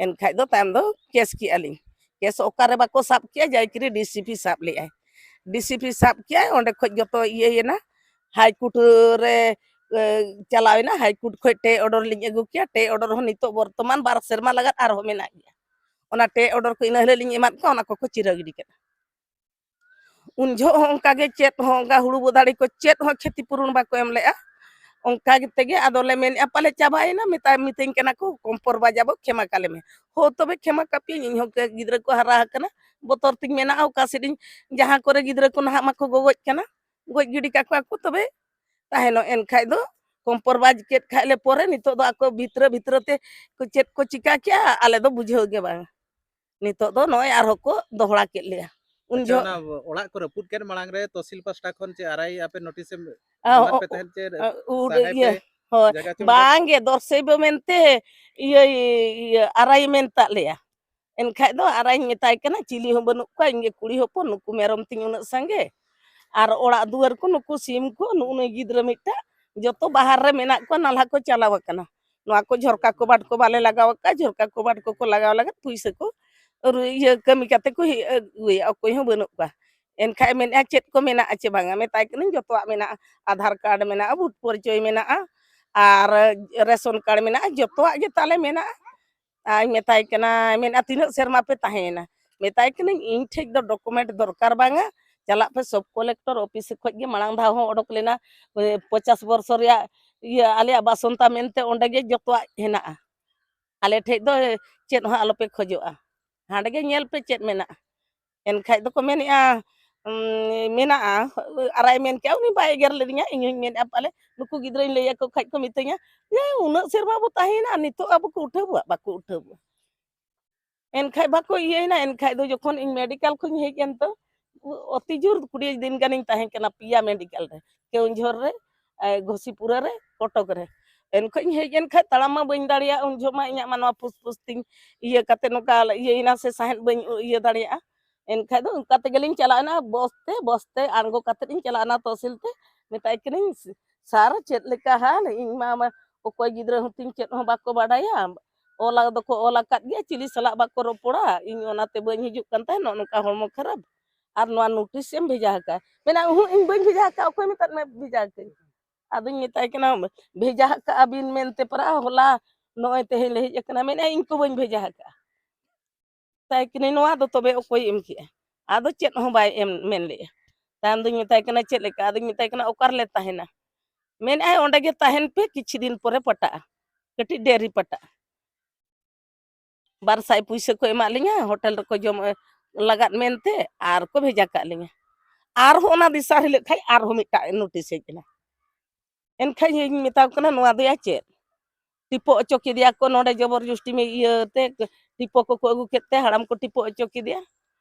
ᱮᱱᱠᱷᱟᱡ ᱫᱚ ᱛᱟᱭᱚᱢ ᱫᱚ ᱠᱮᱥ ᱠᱮᱜᱼᱟ ᱞᱤᱧ᱾ ᱠᱮᱥ ᱚᱠᱟᱨᱮ ᱵᱟᱠᱚ ᱥᱟᱵ ᱠᱮᱜᱼᱟ, ᱡᱟᱭᱠᱤᱨᱤ ᱰᱤᱥᱤᱯᱤ ᱥᱟᱵ ᱞᱮᱜᱼᱟᱭ᱾ ᱰᱤᱥᱤᱯᱤ ᱥᱟᱵ ᱠᱮᱜᱼᱟᱭ, ᱚᱸᱰᱮ ᱠᱷᱚᱡ ᱡᱚᱛᱚ ᱤᱭᱟᱹᱭᱮᱱᱟ᱾ ᱦᱟᱭ ᱠᱳᱨᱴ ᱨᱮ, ᱮ, ᱪᱟᱞᱟᱣᱮᱱᱟ, ᱦᱟᱭ ᱠᱳᱨᱴ ᱠᱷᱚᱡ ᱴᱮ ᱚᱰᱟᱨ ᱞᱤᱧ ᱟᱹᱜᱩ ᱠᱮᱜᱼᱟ᱾ ᱴᱮ ᱚᱰᱟᱨ ᱦᱚᱸ ᱱᱤᱛᱚᱜ ᱵᱚᱨᱛᱚᱢᱟᱱ ᱵᱟᱨ ᱥᱮᱨᱢᱟ ᱞᱟᱜᱟᱫ ᱟᱨᱦᱚᱸ ᱢᱮᱱᱟᱜ ᱜᱮᱭᱟ᱾ ᱚᱱᱟ ᱴᱮ ᱚᱰᱟᱨ ᱠᱚ ᱤᱱᱟᱹ ᱦᱤᱞᱳᱜ ᱞᱤᱧ ᱮᱢᱟᱫ ᱠᱚᱣᱟ, ᱚᱱᱟ ᱠᱚᱠᱚ ᱪᱤᱨᱟᱹ ᱜᱤᱰᱤ ᱠᱮᱫᱟ᱾ ᱩᱱ ᱡᱚᱦᱚᱜ ᱦᱚᱸ ᱚᱱᱠᱟ ᱜᱮ ᱪᱮᱫ ᱦᱚᱸ, ᱚᱱᱠᱟ ᱦᱩᱲᱩ ᱵᱚᱫᱟᱲᱤ ᱠᱚ ᱪᱮᱫ ᱦᱚᱸ ᱠᱷᱮᱛᱤ ᱯᱩᱨᱚᱱ ᱵᱟᱠᱚ ᱮᱢ ᱞᱮᱜᱼᱟ᱾ ᱚᱱᱠᱟ ᱛᱮᱜᱮ ᱟᱫᱚ ᱞᱮ ᱢᱮᱱᱮᱫᱼᱟ, ᱯᱟᱞᱮ ᱪᱟᱵᱟᱭᱮᱱᱟ, ᱢᱮᱛᱟ-, ᱢᱤᱛᱟᱹᱧ ᱠᱟᱱᱟ ᱠᱚ, "ᱠᱚᱢᱯᱚᱨ ᱵᱟᱡᱟᱵᱚ, ᱠᱷᱮᱢᱟ ᱠᱟᱞᱮ ᱢᱮ᱾" ᱦᱳ, ᱛᱚᱵᱮ ᱠᱷᱮᱢᱟ ᱠᱟᱯᱮᱭᱟᱹᱧ, ᱤᱧ ᱦᱚᱸ ᱜᱤᱫᱽᱨᱟᱹ ᱠᱚ ᱦᱟᱨᱟ ᱟᱠᱟᱱᱟ, ᱵᱚᱛᱚᱨ ᱛᱤᱧ ᱢᱮᱱᱟᱜᱼᱟ, ᱚᱠᱟ ᱥᱮᱫ ᱤᱧ, ᱡᱟᱦᱟᱸ ᱠᱚᱨᱮ ᱜᱤᱫᱽᱨᱟᱹ ᱠᱚ ᱱᱟᱦᱟᱜ ᱢᱟᱠᱚ ᱜᱚᱜᱚᱡ ᱠᱟᱱᱟ, ᱜᱚᱡ ᱜᱤᱰᱤ ᱠᱟᱠᱚᱣᱟ ᱠᱚ, ᱛᱚᱵᱮ ᱛᱟᱦᱮᱱᱚᱜ᱾ ᱮᱱᱠᱷᱟᱡ ᱫᱚ ᱠᱚᱢᱯᱨᱚᱢᱟᱭᱤᱡᱽ ᱠᱮᱫ ᱠᱷᱟᱡ ᱞᱮ ᱯᱚᱨᱮ, ᱱᱤᱛᱚᱜ ᱫᱚ ᱟᱠᱚ ᱵᱷᱤᱛᱨᱟᱹ ᱵᱷᱤᱛᱨᱟᱹ ᱛᱮ ᱠᱚ ᱪᱮᱫ ᱠᱚ ᱪᱤᱠᱟ ᱠᱮᱜᱼᱟ, ᱟᱞᱮ ᱫᱚ ᱵᱩᱡᱷᱟᱹᱣ ᱜᱮ ᱵᱟᱝ᱾ ᱱᱤᱛᱚᱜ ᱫᱚ ᱱᱚᱜᱼᱚᱭ ᱟᱨᱦᱚᱸ ᱠᱚ ᱫᱚᱦᱲᱟ ᱠᱮᱫ ᱞᱮᱭᱟ᱾ ᱩᱱ ᱟᱪᱪᱷᱟ, ᱡᱚᱦᱚᱜ ᱚᱱᱟ ᱚᱲᱟᱜ ᱠᱚ ᱨᱟᱹᱯᱩᱫ ᱠᱮᱫ ᱢᱟᱲᱟᱝ ᱨᱮ ᱛᱚᱦᱥᱤᱞ ᱯᱟᱥᱴᱟ ᱠᱷᱚᱱ ᱪᱮᱫ ᱟᱨᱟᱭ ᱟᱯᱮ ᱱᱳᱴᱤᱥ ᱮᱢ ᱟ, ᱮᱢᱟᱫ ᱚ, ᱯᱮ ᱛᱟᱦᱮᱸᱫ ᱪᱮ ᱟ, ᱩᱰ-, ᱥᱟᱦᱟᱭ ᱤᱭᱟᱹ, ᱯᱮ ᱦᱳᱭ, ᱡᱟᱭᱜᱟ ᱪᱚᱝ ᱨᱮ? ᱵᱟᱝ ᱜᱮ, ᱫᱚᱨᱥᱮᱭ ᱵᱚ ᱢᱮᱱᱛᱮ ᱤᱭᱟᱹ, ᱤᱭᱟᱹ, ᱟᱨᱟᱭ ᱢᱮᱱ ᱛᱟᱜ ᱞᱮᱭᱟ᱾ ᱮᱱᱠᱷᱟᱡ ᱫᱚ ᱟᱨᱟᱧ ᱢᱮᱛᱟᱭ ᱠᱟᱱᱟ, "ᱪᱤᱞᱤ ᱦᱚᱸ ᱵᱟᱹᱱᱩᱜ ᱠᱚᱣᱟ, ᱤᱧ ᱜᱮ ᱠᱩᱲᱤ ᱦᱚᱯᱚᱱ, ᱱᱩᱠᱩ ᱢᱮᱨᱚᱢ ᱛᱤᱧ ᱩᱱᱟᱹᱜ ᱥᱟᱸᱜᱮ, ᱟᱨ ᱚᱲᱟᱜ ᱫᱩᱣᱟᱹᱨ ᱠᱚ, ᱱᱩᱠᱩ ᱥᱤᱢ ᱠᱚ, ᱱᱩᱜᱼᱩ ᱱᱩᱭ ᱜᱤᱫᱽᱨᱟᱹ ᱢᱤᱫᱴᱟᱝ, ᱡᱚᱛᱚ ᱵᱟᱦᱟᱨ ᱨᱮ ᱢᱮᱱᱟᱜ ᱠᱚᱣᱟ, ᱱᱟᱞᱦᱟ ᱠᱚ ᱪᱟᱞᱟᱣ ᱟᱠᱟᱱᱟ᱾ ᱱᱚᱣᱟ ᱠᱚ ᱡᱷᱚᱨᱠᱟ ᱠᱚᱵᱟᱴ ᱠᱚ ᱵᱟᱞᱮ ᱞᱟᱜᱟᱣ ᱟᱠᱟᱫᱼᱟ, ᱡᱷᱚᱨᱠᱟ ᱠᱚᱵᱟᱴ ᱠᱚᱠᱚ ᱞᱟᱜᱟᱣ ᱞᱟᱹᱜᱤᱫ ᱯᱩᱭᱥᱟᱹ ᱠᱚ ᱨᱩ-, ᱤᱭᱟᱹ, ᱠᱟᱹᱢᱤ ᱠᱟᱛᱮ ᱠᱚ ᱦᱮᱡ ᱟᱹᱜᱩᱭᱟ, ᱚᱠᱚᱭ ᱦᱚᱸ ᱵᱟᱹᱱᱩᱜ ᱠᱚᱣᱟ᱾" ᱮᱱᱠᱷᱟᱡ ᱢᱮᱱᱮᱫᱼᱟ, "ᱪᱮᱫ ᱠᱚ ᱢᱮᱱᱟᱜᱼᱟ ᱪᱮ ᱵᱟᱝᱟ?" ᱢᱮᱛᱟᱭ ᱠᱟᱹᱱᱟᱹᱧ, "ᱡᱚᱛᱚᱣᱟᱜ ᱢᱮᱱᱟᱜᱼᱟ, ᱟᱫᱷᱟᱨ ᱠᱟᱨᱰ ᱢᱮᱱᱟᱜᱼᱟ, ᱵᱷᱳᱴ ᱯᱚᱨᱤᱪᱚᱭ ᱢᱮᱱᱟᱜᱼᱟ, ᱟᱨ ᱨᱮᱥᱚᱱ ᱠᱟᱨᱰ ᱢᱮᱱᱟᱜᱼᱟ, ᱡᱚᱛᱚᱣᱟᱜ ᱜᱮ ᱛᱟᱞᱮ ᱢᱮᱱᱟᱜᱼᱟ᱾" ᱟᱨ ᱢᱮᱛᱟᱭ ᱠᱟᱱᱟ, ᱢᱮᱱᱟ, "ᱛᱤᱱᱟᱹᱜ ᱥᱮᱨᱢᱟ ᱯᱮ ᱛᱟᱦᱮᱸᱭᱮᱱᱟ?" ᱢᱮᱛᱟᱭ ᱠᱟᱹᱱᱟᱹᱧ, "ᱤᱧ ᱴᱷᱮᱡ ᱫᱚ ᱰᱚᱠᱩᱢᱮᱱᱴ ᱫᱚᱨᱠᱟᱨ ᱵᱟᱝᱟ, ᱪᱟᱞᱟᱜ ᱯᱮ ᱥᱚᱵ ᱠᱚᱞᱮᱠᱴᱚᱨ ᱚᱯᱷᱤᱥ ᱠᱷᱚᱡ ᱜᱮ ᱢᱟᱲᱟᱝ ᱫᱷᱟᱣ ᱦᱚᱸ ᱚᱰᱚᱠ ᱞᱮᱱᱟ, ᱮ, ᱯᱚᱪᱟᱥ ᱵᱚᱨᱥᱚ ᱨᱮᱭᱟᱜ ᱤᱭᱟᱹ ᱟᱞᱮᱭᱟᱜ ᱵᱟᱥᱚᱱᱛᱟ ᱢᱮᱱᱛᱮ, ᱚᱸᱰᱮ ᱜᱮ ᱡᱚᱛᱚᱣᱟᱜ ᱦᱮᱱᱟᱜᱼᱟ, ᱟᱞᱮ ᱴᱷᱮᱡ ᱫᱚ ᱪᱮᱫ ᱦᱚᱸ ᱟᱞᱚᱯᱮ ᱠᱷᱚᱡᱚᱜᱼᱟ, ᱦᱟᱸᱰᱮ ᱜᱮ ᱧᱮᱞ ᱯᱮ ᱪᱮᱫ ᱢᱮᱱᱟᱜᱼᱟ᱾" ᱮᱱᱠᱷᱟᱡ ᱫᱚᱠᱚ ᱢᱮᱱᱮᱫᱼᱟ, ᱩᱸ, ᱢᱮᱱᱟᱜᱼᱟ, ᱟᱨᱟᱭ ᱢᱮᱱ ᱠᱮᱜᱼᱟ, ᱩᱱᱤ ᱵᱟᱭ ᱮᱜᱮᱨ ᱞᱤᱫᱤᱧᱟ, ᱤᱧ ᱦᱚᱸᱧ ᱢᱮᱱᱮᱫᱼᱟ, ᱯᱟᱞᱮ ᱱᱩᱠᱩ ᱜᱤᱫᱽᱨᱟᱹᱧ ᱞᱟᱹᱭ ᱟᱠᱚ ᱠᱷᱟᱡ ᱠᱚ ᱢᱤᱛᱟᱹᱧᱟ, "ᱮ, ᱩᱱᱟᱹᱜ ᱥᱮᱨᱢᱟ ᱵᱚ ᱛᱟᱦᱮᱸᱭᱮᱱᱟ, ᱱᱤᱛᱚᱜ ᱟᱵᱚ ᱠᱚ ᱩᱴᱷᱟᱹᱣᱟ?" ᱵᱟᱠᱚ ᱩᱴᱷᱟᱹᱣᱟ᱾ ᱮᱱᱠᱷᱟᱡ ᱵᱟᱠᱚ ᱤᱭᱟᱹᱭᱮᱱᱟ, ᱮᱱᱠᱷᱟᱡ ᱫᱚ ᱡᱚᱠᱷᱚᱱ ᱤᱧ ᱢᱮᱰᱤᱠᱮᱞ ᱠᱷᱚᱱᱤᱧ ᱦᱮᱡ ᱮᱱ ᱛᱚ, ᱚᱛᱤ ᱡᱳᱨ ᱠᱩᱲᱤ ᱫᱤᱱ ᱜᱟᱱᱤᱧ ᱛᱟᱦᱮᱸ ᱠᱟᱱᱟ ᱯᱮᱭᱟ ᱢᱮᱰᱤᱠᱮᱞ ᱨᱮ, ᱠᱮᱣᱚᱱᱡᱷᱚᱨ ᱨᱮ, ᱮ, ᱜᱷᱳᱥᱤᱯᱩᱨᱟ ᱨᱮ, ᱠᱚᱴᱚᱠ ᱨᱮ᱾ ᱮᱱᱠᱷᱚᱡ ᱤᱧ ᱦᱮᱡ ᱮᱱ ᱠᱷᱟᱡ ᱛᱟᱲᱟᱢ ᱢᱟ ᱵᱟᱹᱧ ᱫᱟᱲᱮᱭᱟᱜ, ᱩᱱ ᱡᱚᱦᱚᱜ ᱢᱟ ᱤᱧᱟᱹᱜ ᱢᱟ ᱱᱚᱣᱟ ᱯᱷᱩᱥᱯᱷᱩᱥ ᱛᱤᱧ ᱤᱭᱟᱹ ᱠᱟᱛᱮ ᱱᱚᱝᱠᱟ ᱤᱭᱟᱹᱭᱮᱱᱟ ᱥᱮ ᱥᱟᱦᱮᱫ ᱵᱟᱹᱧ ᱤᱭᱟᱹ ᱫᱟᱲᱮᱭᱟᱜᱼᱟ᱾ ᱮᱱᱠᱷᱟᱡ ᱫᱚ ᱚᱱᱠᱟ ᱛᱮᱜᱮᱞᱤᱧ ᱪᱟᱞᱟᱜᱼᱟ, ᱵᱚᱥ ᱛᱮ, ᱵᱚᱥ ᱛᱮ ᱟᱬᱜᱚ ᱠᱟᱛᱮ ᱤᱧ ᱪᱟᱞᱟᱜᱼᱟ ᱛᱚᱦᱥᱤᱞ ᱛᱮ᱾ ᱢᱮᱛᱟᱭ ᱠᱟᱹᱱᱟᱹᱧ, "ᱥᱟᱨ, ᱪᱮᱫ ᱞᱮᱠᱟ ᱦᱟᱞ? ᱤᱧ ᱢᱟ, ᱢᱟ ᱚᱠᱚᱭ ᱜᱤᱫᱽᱨᱟᱹ ᱦᱚᱸ ᱛᱤᱧ ᱪᱮᱫ ᱦᱚᱸ ᱵᱟᱠᱚ ᱵᱟᱰᱟᱭᱟ, ᱚᱞ ᱫᱚᱠᱚ ᱚᱞ ᱟᱠᱟᱫ ᱜᱮᱭᱟ, ᱪᱤᱞᱤ ᱥᱟᱞᱟᱜ ᱵᱟᱠᱚ ᱨᱚᱯᱚᱲᱟ, ᱤᱧ ᱚᱱᱟᱛᱮ ᱵᱟᱹᱧ ᱦᱤᱡᱩᱜ ᱠᱟᱱ ᱛᱟᱦᱮᱸᱫ, ᱱᱚᱜᱼᱚ ᱱᱚᱝᱠᱟ ᱦᱚᱲᱢᱚ ᱠᱷᱟᱨᱟᱯ, ᱟᱨ ᱱᱚᱣᱟ ᱱᱳᱴᱤᱥ ᱮᱢ ᱵᱷᱮᱡᱟ ᱟᱠᱟᱫᱼᱟ?" ᱢᱮᱱᱟ, "ᱩᱦᱩᱸ, ᱤᱧ ᱵᱟᱹᱧ ᱵᱷᱮᱡᱟ ᱟᱠᱟᱫᱼᱟ, ᱚᱠᱚᱭ ᱢᱮᱛᱟᱫ ᱢᱮ ᱵᱷᱮᱡᱟ ᱟᱠᱟᱫᱟᱹᱧ?" ᱟᱫᱚᱧ ᱢᱮᱛᱟᱭ ᱠᱟᱱᱟ, "ᱵᱷᱮᱡᱟ ᱟᱠᱟᱫᱼᱟ ᱵᱤᱱ ᱢᱮᱱᱛᱮ ᱯᱟᱨᱟ ᱦᱚᱞᱟ ᱱᱚᱜᱼᱚᱭ ᱛᱮᱦᱮᱧ ᱞᱮ ᱦᱮᱡ ᱟᱠᱟᱱᱟ", ᱢᱮᱱᱟ, "ᱤᱧ ᱠᱚ ᱵᱟᱹᱧ ᱵᱷᱮᱡᱟ ᱟᱠᱟᱫᱼᱟ᱾" ᱢᱮᱛᱟᱭ ᱠᱟᱹᱱᱟᱹᱧ, "ᱱᱚᱣᱟ ᱫᱚ ᱛᱚᱵᱮ ᱚᱠᱚᱭ ᱮᱢ ᱠᱮᱜᱼᱟ?" ᱟᱫᱚ ᱪᱮᱫ ᱦᱚᱸ ᱵᱟᱭ ᱮᱢ ᱢᱮᱱ ᱞᱮᱜᱼᱟ᱾ ᱛᱟᱭᱚᱢ ᱫᱚᱧ ᱢᱮᱛᱟᱭ ᱠᱟᱱᱟ, "ᱪᱮᱫ ᱞᱮᱠᱟ?" ᱟᱫᱚᱧ ᱢᱮᱛᱟᱭ ᱠᱟᱱᱟ, "ᱚᱠᱟ ᱨᱮᱞᱮ ᱛᱟᱦᱮᱱᱟ?" ᱢᱮᱱᱮᱫᱼᱟᱭ, "ᱚᱸᱰᱮ ᱜᱮ ᱛᱟᱦᱮᱱ ᱯᱮ, ᱠᱤᱪᱷᱩ ᱫᱤᱱ ᱯᱚᱨᱮ ᱯᱟᱴᱟᱜᱼᱟ, ᱠᱟᱹᱴᱤᱡ ᱰᱮᱨᱤ ᱯᱟᱴᱟᱜᱼᱟ᱾ ᱵᱟᱨ ᱥᱟᱭ ᱯᱩᱭᱥᱟᱹ ᱠᱚ ᱮᱢᱟᱜ ᱞᱤᱧᱟ, ᱦᱳᱴᱮᱞ ᱨᱮᱠᱚ ᱡᱚᱢ ᱞᱟᱜᱟᱫ ᱢᱮᱱᱛᱮ, ᱟᱨ ᱠᱚ ᱵᱷᱮᱡᱟ ᱠᱟᱜ ᱞᱤᱧᱟ᱾ ᱟᱨᱦᱚᱸ ᱚᱱᱟ ᱫᱚᱥᱟᱨ ᱦᱤᱞᱳᱜ ᱠᱷᱟᱡ ᱟᱨᱦᱚᱸ ᱢᱤᱫᱴᱟᱜ ᱱᱳᱴᱤᱥ ᱦᱮᱡ ᱮᱱᱟ᱾ ᱮᱱᱠᱷᱟᱡ ᱤᱧ ᱢᱮᱛᱟ ᱠᱚ ᱠᱟᱱᱟ, "ᱱᱚᱣᱟ ᱫᱚᱭᱟ ᱪᱮᱫ?" ᱴᱤᱯᱚ ᱦᱚᱪᱚ ᱠᱮᱫᱮᱭᱟ ᱠᱚ ᱱᱚᱰᱮ, ᱡᱚᱵᱚᱨ ᱡᱚᱥᱴᱤ ᱢᱮ ᱤᱭᱟᱹᱛᱮ ᱴᱤᱯᱚ ᱠᱚᱠᱚ ᱟᱹᱜᱩ ᱠᱮᱫ ᱛᱮ ᱦᱟᱲᱟᱢ ᱠᱚ ᱴᱤᱯᱚ ᱦᱚᱪᱚ ᱠᱮᱫᱮᱭᱟ᱾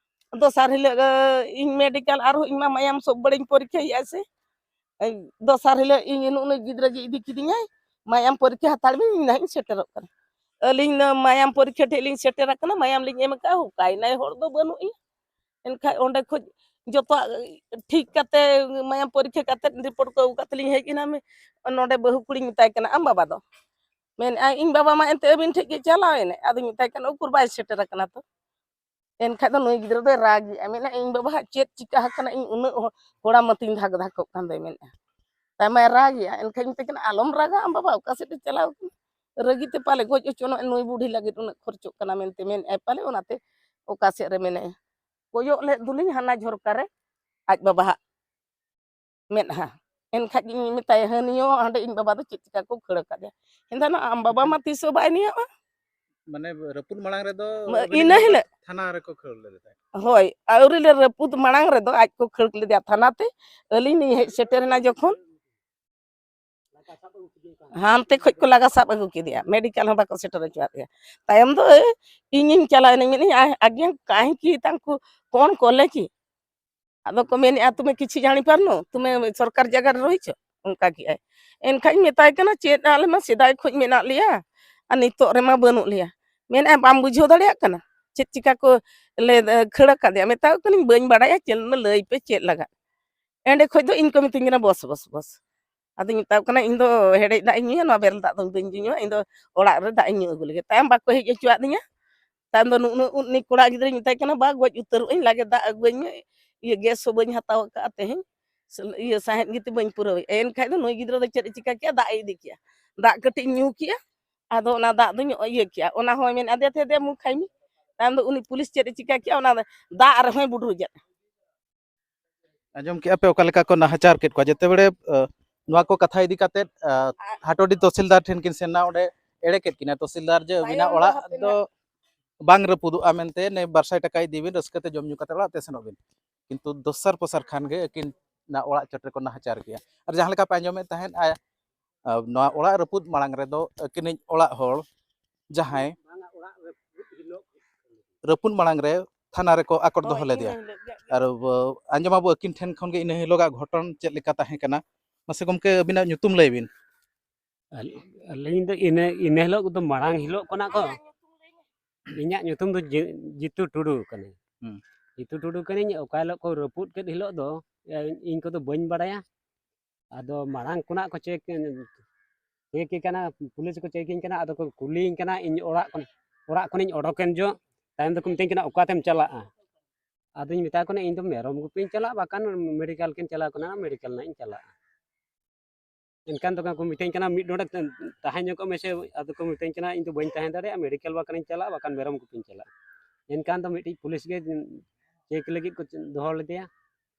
ᱫᱚᱥᱟᱨ ᱦᱤᱞᱳᱜ ᱤᱧ ᱢᱮᱰᱤᱠᱮᱞ ᱟᱨᱦᱚᱸ ᱤᱧ ᱢᱟ ᱢᱟᱭᱟᱢ ᱥᱚᱵ ᱵᱮᱲᱟᱧ ᱯᱚᱨᱤᱠᱠᱷᱟᱭᱮᱫᱼᱟ ᱥᱮ᱾ ᱫᱚᱥᱟᱨ ᱦᱤᱞᱳᱜ ᱤᱧ ᱱᱩᱜ ᱱᱩᱭ ᱜᱤᱫᱽᱨᱟᱹ ᱜᱮ ᱤᱫᱤ ᱠᱤᱫᱤᱧᱟᱭ, "ᱢᱟᱭᱟᱢ ᱯᱚᱨᱤᱠᱠᱷᱟ ᱦᱟᱛᱟᱲ ᱵᱤᱱ, ᱤᱧ ᱱᱟᱦᱟᱜ ᱤᱧ ᱥᱮᱴᱮᱨᱚᱜ ᱠᱟᱱᱟ᱾" ᱟᱹᱞᱤᱧ ᱫᱚ ᱢᱟᱭᱟᱢ ᱯᱚᱨᱤᱠᱠᱷᱟ ᱴᱷᱮᱡ ᱞᱤᱧ ᱥᱮᱴᱮᱨ ᱟᱠᱟᱱᱟ, ᱢᱟᱭᱟᱢ ᱞᱤᱧ ᱮᱢ ᱟᱠᱟᱫᱼᱟ, ᱚᱠᱟᱭᱮᱱᱟᱭ ᱦᱚᱲ ᱫᱚ ᱵᱟᱹᱱᱩᱜ ᱮᱭᱟ᱾ ᱮᱱᱠᱷᱟᱡ ᱚᱸᱰᱮ ᱠᱷᱚᱡ ᱡᱚᱛᱚᱣᱟᱜ ᱴᱷᱤᱠ ᱠᱟᱛᱮ, ᱢᱟᱭᱟᱢ ᱯᱚᱨᱤᱠᱠᱷᱟ ᱠᱟᱛᱮ ᱨᱤᱯᱳᱨᱴ ᱠᱚ ᱟᱹᱜᱩ ᱠᱟᱛᱮ ᱞᱤᱧ ᱦᱮᱡ ᱮᱱᱟ᱾ ᱢᱮ-, ᱱᱚᱰᱮ ᱵᱟᱹᱦᱩ ᱠᱩᱲᱤᱧ ᱢᱮᱛᱟᱭ ᱠᱟᱱᱟ, "ᱟᱢ ᱵᱟᱵᱟ ᱫᱚ?" ᱢᱮᱱᱮᱫᱼᱟᱭ, "ᱤᱧ ᱵᱟᱵᱟ ᱢᱟ ᱮᱱᱛᱮ ᱟᱹᱵᱤᱱ ᱴᱷᱮᱡ ᱜᱮ ᱪᱟᱞᱟᱣ ᱮᱱᱟᱭ᱾" ᱟᱫᱚᱧ ᱢᱮᱛᱟᱭ ᱠᱟᱱᱟ, "ᱩᱠᱩᱨ ᱵᱟᱭ ᱥᱮᱴᱮᱨ ᱟᱠᱟᱱᱟ ᱛᱚ?" ᱮᱱᱠᱷᱟᱡ ᱫᱚ ᱱᱩᱭ ᱜᱤᱫᱽᱨᱟᱹ ᱫᱚᱭ ᱨᱟᱜᱮᱜᱼᱟ, ᱢᱮᱱᱮᱫᱼᱟ, "ᱤᱧ ᱵᱟᱵᱟ ᱦᱟᱸᱜ ᱪᱮᱫ ᱪᱤᱠᱟ ᱟᱠᱟᱱᱟ, ᱤᱧ ᱩᱱᱟᱹᱜ ᱦᱚ-, ᱦᱚᱲᱟ ᱢᱟᱹᱛᱤᱧ ᱫᱷᱟᱠ ᱫᱷᱟᱠᱚᱜ ᱠᱟᱱ ᱫᱚᱭ ᱢᱮᱱᱮᱫᱼᱟ, ᱛᱟᱭᱢᱟᱭ ᱨᱟᱜᱮᱜᱼᱟ᱾" ᱮᱱᱠᱷᱟᱡ ᱤᱧ ᱢᱮᱛᱟᱭ ᱠᱟᱱᱟ, "ᱟᱞᱚᱢ ᱨᱟᱜᱟ ᱟᱢ ᱵᱟᱵᱟ, ᱚᱠᱟ ᱥᱮᱫ ᱮ ᱪᱟᱞᱟᱣ ᱠᱟᱱᱟ? ᱨᱟᱹᱜᱤ ᱛᱮ ᱯᱟᱞᱮ ᱜᱚᱡ ᱦᱚᱪᱚ ᱱᱚᱜᱼᱚᱭ ᱱᱩᱭ ᱵᱩᱰᱷᱤ ᱞᱟᱹᱜᱤᱫ ᱩᱱᱟᱹᱜ ᱠᱷᱚᱨᱪᱚᱜ ᱠᱟᱱᱟ ᱢᱮᱱᱛᱮ ᱢᱮᱱᱮᱫᱼᱟᱭ ᱯᱟᱞᱮ, ᱚᱱᱟᱛᱮ ᱚᱠᱟ ᱥᱮᱫ ᱨᱮ ᱢᱮᱱᱟᱭᱟ᱾" ᱠᱚᱭᱚᱜ ᱞᱮᱫ ᱫᱚᱞᱤᱧ ᱦᱟᱱᱟ ᱡᱷᱚᱨᱠᱟ ᱨᱮ ᱟᱡ ᱵᱟᱵᱟ ᱦᱟᱸᱜ ᱢᱮᱫᱦᱟ᱾ ᱮᱱᱠᱷᱟᱡ ᱤᱧ ᱢᱮᱛᱟᱭᱟ, "ᱦᱟᱹᱱᱤᱭᱚ ᱦᱟᱸᱰᱮ ᱤᱧ ᱵᱟᱵᱟ ᱫᱚ ᱪᱮᱫ ᱪᱤᱠᱟ ᱠᱚ ᱠᱷᱟᱹᱲ ᱟᱠᱟᱫᱮᱭᱟ?" ᱮᱱᱠᱷᱟᱱ ᱟᱢ ᱵᱟᱵᱟ ᱢᱟ ᱛᱤᱥ ᱦᱚᱸ ᱵᱟᱭ ᱱᱤᱭᱟᱹᱜᱼᱟ᱾ ᱢᱟᱱᱮ ᱨᱟᱹᱯᱩᱫ ᱢᱟᱲᱟᱝ ᱨᱮᱫᱚ ᱢᱟ-, ᱟᱹᱵᱤᱱᱤᱡ ᱤᱱᱟᱹ ᱵᱟᱵᱟ ᱫᱚ ᱦᱤᱞᱳᱜ᱾ ᱛᱷᱟᱱᱟ ᱨᱮᱠᱚ ᱠᱷᱟᱹᱲ ᱞᱮᱫᱮ ᱛᱟᱦᱮᱸᱫ᱾ ᱦᱳᱭ, ᱟᱹᱣᱨᱤ ᱞᱮ ᱨᱟᱹᱯᱩᱫ ᱢᱟᱲᱟᱝ ᱨᱮᱫᱚ ᱟᱡ ᱠᱚ ᱠᱷᱟᱹᱲ ᱞᱮᱫᱮᱭᱟ ᱛᱷᱟᱱᱟ ᱛᱮ᱾ ᱟᱹᱞᱤᱧ ᱞᱤᱧ ᱦᱮᱡ ᱥᱮᱴᱮᱨ ᱮᱱᱟ ᱡᱚᱠᱷᱚᱱ, ᱦᱟᱱᱛᱮ ᱠᱷᱚᱡ ᱠᱚ ᱞᱟᱜᱟ ᱥᱟᱵ ᱟᱹᱜᱩ ᱠᱮᱫᱮᱭᱟ, ᱢᱮᱰᱤᱠᱮᱞ ᱦᱚᱸ ᱵᱟᱠᱚ ᱥᱮᱴᱮᱨ ᱦᱚᱪᱚᱣᱟᱫ ᱞᱮᱭᱟ᱾ ᱛᱟᱭᱚᱢ ᱫᱚ ᱤᱧᱤᱧ ᱪᱟᱞᱟᱣ ᱮᱱᱟᱧ, ᱢᱮᱱᱮᱫᱼᱟᱹᱧ, "ᱟ-, ᱟᱜᱮ ᱠᱟᱦᱮᱸ ᱠᱤ ᱛᱟᱝᱠᱩ ᱠᱚᱱ ᱠᱚᱞᱮ ᱠᱤ?" ᱟᱫᱚ ᱠᱚ ᱢᱮᱱᱮᱫᱼᱟ, "ᱛᱩᱢᱮ ᱠᱤᱪᱷᱤ ᱡᱟᱹᱱᱤ ᱯᱟᱨᱱᱚ, ᱛᱩᱢᱮ ᱥᱚᱨᱠᱟᱨ ᱡᱟᱭᱜᱟ ᱨᱮ ᱨᱚᱦᱤᱪᱷᱚ?" ᱚᱱᱠᱟ ᱠᱮᱜᱼᱟᱭ᱾ ᱮᱱᱠᱷᱟᱱ ᱤᱧ ᱢᱮᱛᱟᱭ ᱠᱟᱱᱟ, "ᱪᱮᱫ, ᱟᱞᱮ ᱢᱟ ᱥᱮᱫᱟᱭ ᱠᱷᱚᱡ ᱢᱮᱱᱟᱜ ᱞᱮᱭᱟ, ᱟᱨ ᱱᱤᱛᱚᱜ ᱨᱮᱢᱟ ᱵᱟᱹᱱᱩᱜ ᱞᱮᱭᱟ᱾" ᱢᱮᱱᱮᱫᱼᱟ, "ᱵᱟᱢ ᱵᱩᱡᱷᱟᱹᱣ ᱫᱟᱲᱮᱭᱟᱜ ᱠᱟᱱᱟ ᱪᱮᱫ ᱪᱤᱠᱟ ᱠᱚ ᱞᱮ, ᱮ, ᱠᱷᱟᱹᱲ ᱟᱠᱟᱫᱮᱭᱟ?" ᱢᱮᱛᱟᱣ ᱠᱟᱹᱱᱟᱹᱧ, "ᱵᱟᱹᱧ ᱵᱟᱲᱟᱭᱟ, ᱪᱮᱫ ᱞᱟᱹᱭ ᱯᱮ ᱪᱮᱫ ᱞᱟᱜᱟᱜ?" ᱮᱸᱰᱮ ᱠᱷᱚᱡ ᱫᱚ ᱤᱧ ᱠᱚ ᱢᱤᱛᱟᱹᱧ ᱠᱟᱱᱟ, "ᱵᱚᱥ, ᱵᱚᱥ, ᱵᱚᱥ᱾" ᱟᱫᱚᱧ ᱢᱮᱛᱟᱣ ᱠᱟᱱᱟ, "ᱤᱧ ᱫᱚ ᱦᱮᱰᱮᱡ ᱫᱟᱜ ᱤᱧ ᱧᱩᱭᱟ, ᱱᱚᱣᱟ ᱵᱮᱨᱮᱞ ᱫᱟᱜ ᱫᱚ ᱵᱟᱹᱧ ᱧᱩᱭᱟ, ᱤᱧ ᱫᱚ ᱚᱲᱟᱜ ᱨᱮ ᱫᱟᱜ ᱤᱧ ᱧᱩ ᱟᱹᱜᱩ ᱞᱮᱜᱮ᱾" ᱛᱟᱭᱚᱢ ᱵᱟᱠᱚ ᱦᱮᱡ ᱦᱚᱪᱚᱣᱟᱫᱤᱧᱟ᱾ ᱛᱟᱭᱚᱢ ᱫᱚ ᱱᱩᱜ-, ᱱᱩᱜ-, ᱩᱱᱤ ᱠᱚᱲᱟ ᱜᱤᱫᱽᱨᱟᱹᱧ ᱢᱮᱛᱟᱭ ᱠᱟᱱᱟ, "ᱵᱟ, ᱜᱚᱡ ᱩᱛᱟᱹᱨᱚᱜ ᱟᱹᱧ, ᱞᱟᱜᱮ ᱫᱟᱜ ᱟᱹᱜᱩᱣᱟᱹᱧ ᱢᱮ, ᱤᱭᱟᱹ ᱜᱮᱥ ᱦᱚᱸ ᱵᱟᱹᱧ ᱦᱟᱛᱟᱣ ᱟᱠᱟᱫᱼᱟ ᱛᱮᱦᱮᱧ, ᱤᱭᱟᱹ ᱥᱟᱦᱮᱸᱫ ᱜᱮᱛᱮ ᱵᱟᱹᱧ ᱯᱩᱨᱟᱹᱣᱮᱫᱼᱟ᱾" ᱮᱱᱠᱷᱟᱡ ᱫᱚ ᱱᱩᱭ ᱜᱤᱫᱽᱨᱟᱹ ᱫᱚ ᱪᱮᱫ ᱮ ᱪᱤᱠᱟ ᱠᱮᱜᱼᱟ, ᱫᱟᱜ ᱮ ᱤᱫᱤ ᱠᱮᱜᱼᱟ, ᱫᱟᱜ ᱠᱟᱹᱴᱤᱡ ᱤᱧ ᱧᱩ ᱠᱮᱜᱼᱟ, ᱟᱫᱚ ᱚᱱᱟ ᱫᱟᱜ ᱫᱚᱧ ᱤᱭᱟᱹ ᱠᱮᱜᱼᱟ, ᱚᱱᱟ ᱦᱚᱸᱭ ᱢᱮᱱᱟ, "ᱫᱮ ᱛᱮ ᱫᱮ ᱢᱩ ᱠᱷᱟᱭ ᱢᱮ, ᱛᱟᱭᱚᱢ ᱫᱚ ᱩᱱᱤ ᱯᱩᱞᱤᱥ ᱪᱮᱫ ᱮ ᱪᱤᱠᱟ ᱠᱮᱜᱼᱟ, ᱚᱱᱟ ᱫᱟᱜ ᱨᱮᱦᱚᱸᱭ ᱵᱩᱰᱨᱩᱡᱮᱫ᱾ ᱟᱸᱡᱚᱢ ᱠᱮᱜᱼᱟ ᱯᱮ ᱚᱠᱟ ᱞᱮᱠᱟ ᱠᱚ ᱱᱟᱦᱟᱪᱟᱨ ᱠᱮᱫ ᱠᱚᱣᱟ᱾ ᱡᱮᱛᱮ ᱵᱮᱲᱮ, ᱟ, ᱱᱚᱣᱟ ᱠᱚ ᱠᱟᱛᱷᱟ ᱤᱫᱤ ᱠᱟᱛᱮᱫ, ᱟ, ᱦᱟᱴᱳᱰᱤ ᱛᱚᱦᱥᱤᱞᱫᱟᱨ ᱴᱷᱮᱱ ᱠᱤᱱ ᱥᱮᱱ ᱮᱱᱟ, ᱚᱸᱰᱮ ᱮᱲᱮ ᱠᱮᱫ ᱠᱤᱱᱟ ᱛᱚᱦᱥᱤᱞᱫᱟᱨ ᱡᱮ ᱟᱹᱵᱤᱱᱟᱜ ᱛᱟᱭᱚᱢ ᱫᱚ ᱚᱲᱟᱜ ᱦᱟᱯᱮ ᱫᱚ ᱱᱟᱜ ᱵᱟᱝ ᱨᱟᱹᱯᱩᱫᱚᱜᱼᱟ ᱢᱮᱱᱛᱮ, ᱱᱮ ᱵᱟᱨ ᱥᱟᱭ ᱴᱟᱠᱟ ᱤᱫᱤ ᱵᱤᱱ, ᱨᱟᱹᱥᱠᱟᱹ ᱛᱮ ᱡᱚᱢ ᱧᱩ ᱠᱟᱛᱮ ᱚᱲᱟᱜ ᱛᱮ ᱥᱮᱱᱚᱜ ᱵᱤᱱ᱾ ᱠᱤᱱᱛᱩ ᱫᱚᱥᱟᱨ ᱯᱚᱥᱟᱨ ᱠᱷᱟᱱ ᱜᱮ ᱟᱹᱠᱤᱱᱟᱜ ᱚᱲᱟᱜ ᱪᱚᱴ ᱨᱮᱠᱚ ᱱᱟᱦᱟᱪᱟᱨ ᱠᱮᱜᱼᱟ᱾ ᱟᱨ ᱡᱟᱦᱟᱸ ᱞᱮᱠᱟ ᱯᱮ ᱟᱸᱡᱚᱢᱮᱫ ᱛᱟᱦᱮᱸᱫ, ᱟ-, ᱟ, ᱱᱚᱣᱟ ᱚᱲᱟᱜ ᱨᱟᱹᱯᱩᱫ ᱢᱟᱲᱟᱝ ᱨᱮᱫᱚ ᱟᱹᱠᱤᱱᱤᱡ ᱚᱲᱟᱜ ᱦᱚᱲ ᱡᱟᱦᱟᱸᱭ ᱨᱟᱹᱯᱩᱫ ᱢᱟᱲᱟᱝ ᱨᱮ ᱛᱷᱟᱱᱟ ᱨᱮᱠᱚ ᱟᱠᱚᱴ ᱦᱳᱭ, ᱫᱚᱦᱚ ᱞᱮᱫᱮᱭᱟ᱾ ᱤᱱᱟᱹ ᱦᱤᱞᱳᱜ ᱜᱮ᱾ ᱟᱨ, ᱟ, ᱟᱸᱡᱚᱢᱟᱵᱚ ᱟᱹᱠᱤᱱ ᱴᱷᱮᱱ ᱠᱷᱚᱱ ᱜᱮ ᱤᱱᱟᱹ ᱦᱤᱞᱳᱜᱟᱜ ᱜᱷᱚᱴᱚᱱ ᱪᱮᱫ ᱞᱮᱠᱟ ᱛᱟᱦᱮᱸ ᱠᱟᱱᱟ᱾ ᱢᱟᱥᱮ ᱜᱚᱢᱠᱮ, ᱟᱹᱵᱤᱱᱟᱜ ᱧᱩᱛᱩᱢ ᱞᱟᱹᱭ ᱵᱤᱱ᱾ ᱟᱹᱞᱤᱧ ᱫᱚ ᱤᱱᱟᱹ, ᱤᱱᱟᱹ ᱦᱤᱞᱳᱜ ᱫᱚ ᱢᱟᱲᱟᱝ ᱦᱤᱞᱳᱜ ᱠᱷᱚᱱᱟᱜ ᱠᱚ, ᱤᱧᱟᱹᱜ ᱧᱩᱛᱩᱢ ᱫᱚ ᱡᱤ-, ᱡᱤᱛᱩ ᱴᱩᱰᱩ ᱠᱟᱹᱱᱟᱹᱧ᱾ ᱦᱩᱸ᱾ ᱡᱤᱛᱩ ᱴᱩᱰᱩ ᱠᱟᱹᱱᱟᱹᱧ᱾ ᱚᱠᱟ ᱦᱤᱞᱳᱜ ᱠᱚ ᱨᱟᱹᱯᱩᱫ ᱠᱮᱫ ᱦᱤᱞᱳᱜ ᱫᱚ, ᱮ, ᱤᱧ ᱠᱚᱫᱚ ᱵᱟᱹᱧ ᱵᱟᱲᱟᱭᱟ᱾ ᱟᱫᱚ ᱢᱟᱲᱟᱝ ᱠᱷᱚᱱᱟᱜ ᱠᱚ ᱪᱮᱠ, ᱪᱮᱠ ᱮ ᱠᱟᱱᱟ, ᱯᱩᱞᱤᱥ ᱠᱚ ᱪᱮᱠ ᱤᱧ ᱠᱟᱱᱟ᱾ ᱟᱫᱚ ᱠᱚ ᱠᱩᱞᱤᱭᱤᱧ ᱠᱟᱱᱟ, ᱤᱧ ᱚᱲᱟᱜ ᱠᱷᱚᱱ, ᱚᱲᱟᱜ ᱠᱷᱚᱱᱤᱧ ᱚᱰᱚᱠᱮᱱ ᱡᱚᱜ, ᱛᱟᱭᱚᱢ ᱫᱚᱠᱚ ᱢᱤᱛᱟᱹᱧ ᱠᱟᱱᱟ, "ᱚᱠᱟᱛᱮᱢ ᱪᱟᱞᱟᱜᱼᱟ?" ᱟᱫᱚᱧ ᱢᱮᱛᱟ ᱠᱚ ᱠᱟᱱᱟ, "ᱤᱧ ᱫᱚ ᱢᱮᱨᱚᱢ ᱜᱩᱯᱤᱧ ᱪᱟᱞᱟᱜᱼᱟ, ᱵᱟᱠᱷᱟᱱ ᱢᱮᱰᱤᱠᱮᱞ ᱠᱤᱱ ᱪᱟᱞᱟᱣ ᱠᱟᱱᱟ, ᱢᱮᱰᱤᱠᱮᱞ ᱱᱟᱜ ᱤᱧ ᱪᱟᱞᱟᱜᱼᱟ᱾" ᱮᱱᱠᱷᱟᱱ ᱫᱚᱠᱚ ᱢᱤᱛᱟᱹᱧ ᱠᱟᱱᱟ, "ᱢᱤᱫ ᱰᱚᱸᱰᱮ ᱛᱟᱦᱮᱸ ᱧᱚᱜᱚᱜ ᱢᱮᱥᱮ", ᱟᱫᱚ ᱠᱚ ᱢᱤᱛᱟᱹᱧ ᱠᱟᱱᱟ, "ᱤᱧ ᱫᱚ ᱵᱟᱹᱧ ᱛᱟᱦᱮᱸ ᱫᱟᱲᱮᱭᱟᱜᱼᱟ, ᱢᱮᱰᱤᱠᱮᱞ ᱵᱟᱠᱷᱟᱱᱤᱧ ᱪᱟᱞᱟᱜᱼᱟ, ᱵᱟᱠᱷᱟᱱ ᱢᱮᱨᱚᱢ ᱜᱩᱯᱤᱧ ᱪᱟᱞᱟᱜᱼᱟ᱾" ᱮᱱᱠᱷᱟᱱ ᱫᱚ ᱢᱤᱫᱴᱤᱡ ᱯᱩᱞᱤᱥ ᱜᱮ ᱪᱮᱠ ᱞᱟᱹᱜᱤᱫ ᱠᱚ ᱫᱚᱦᱚ ᱞᱮᱫᱮᱭᱟ᱾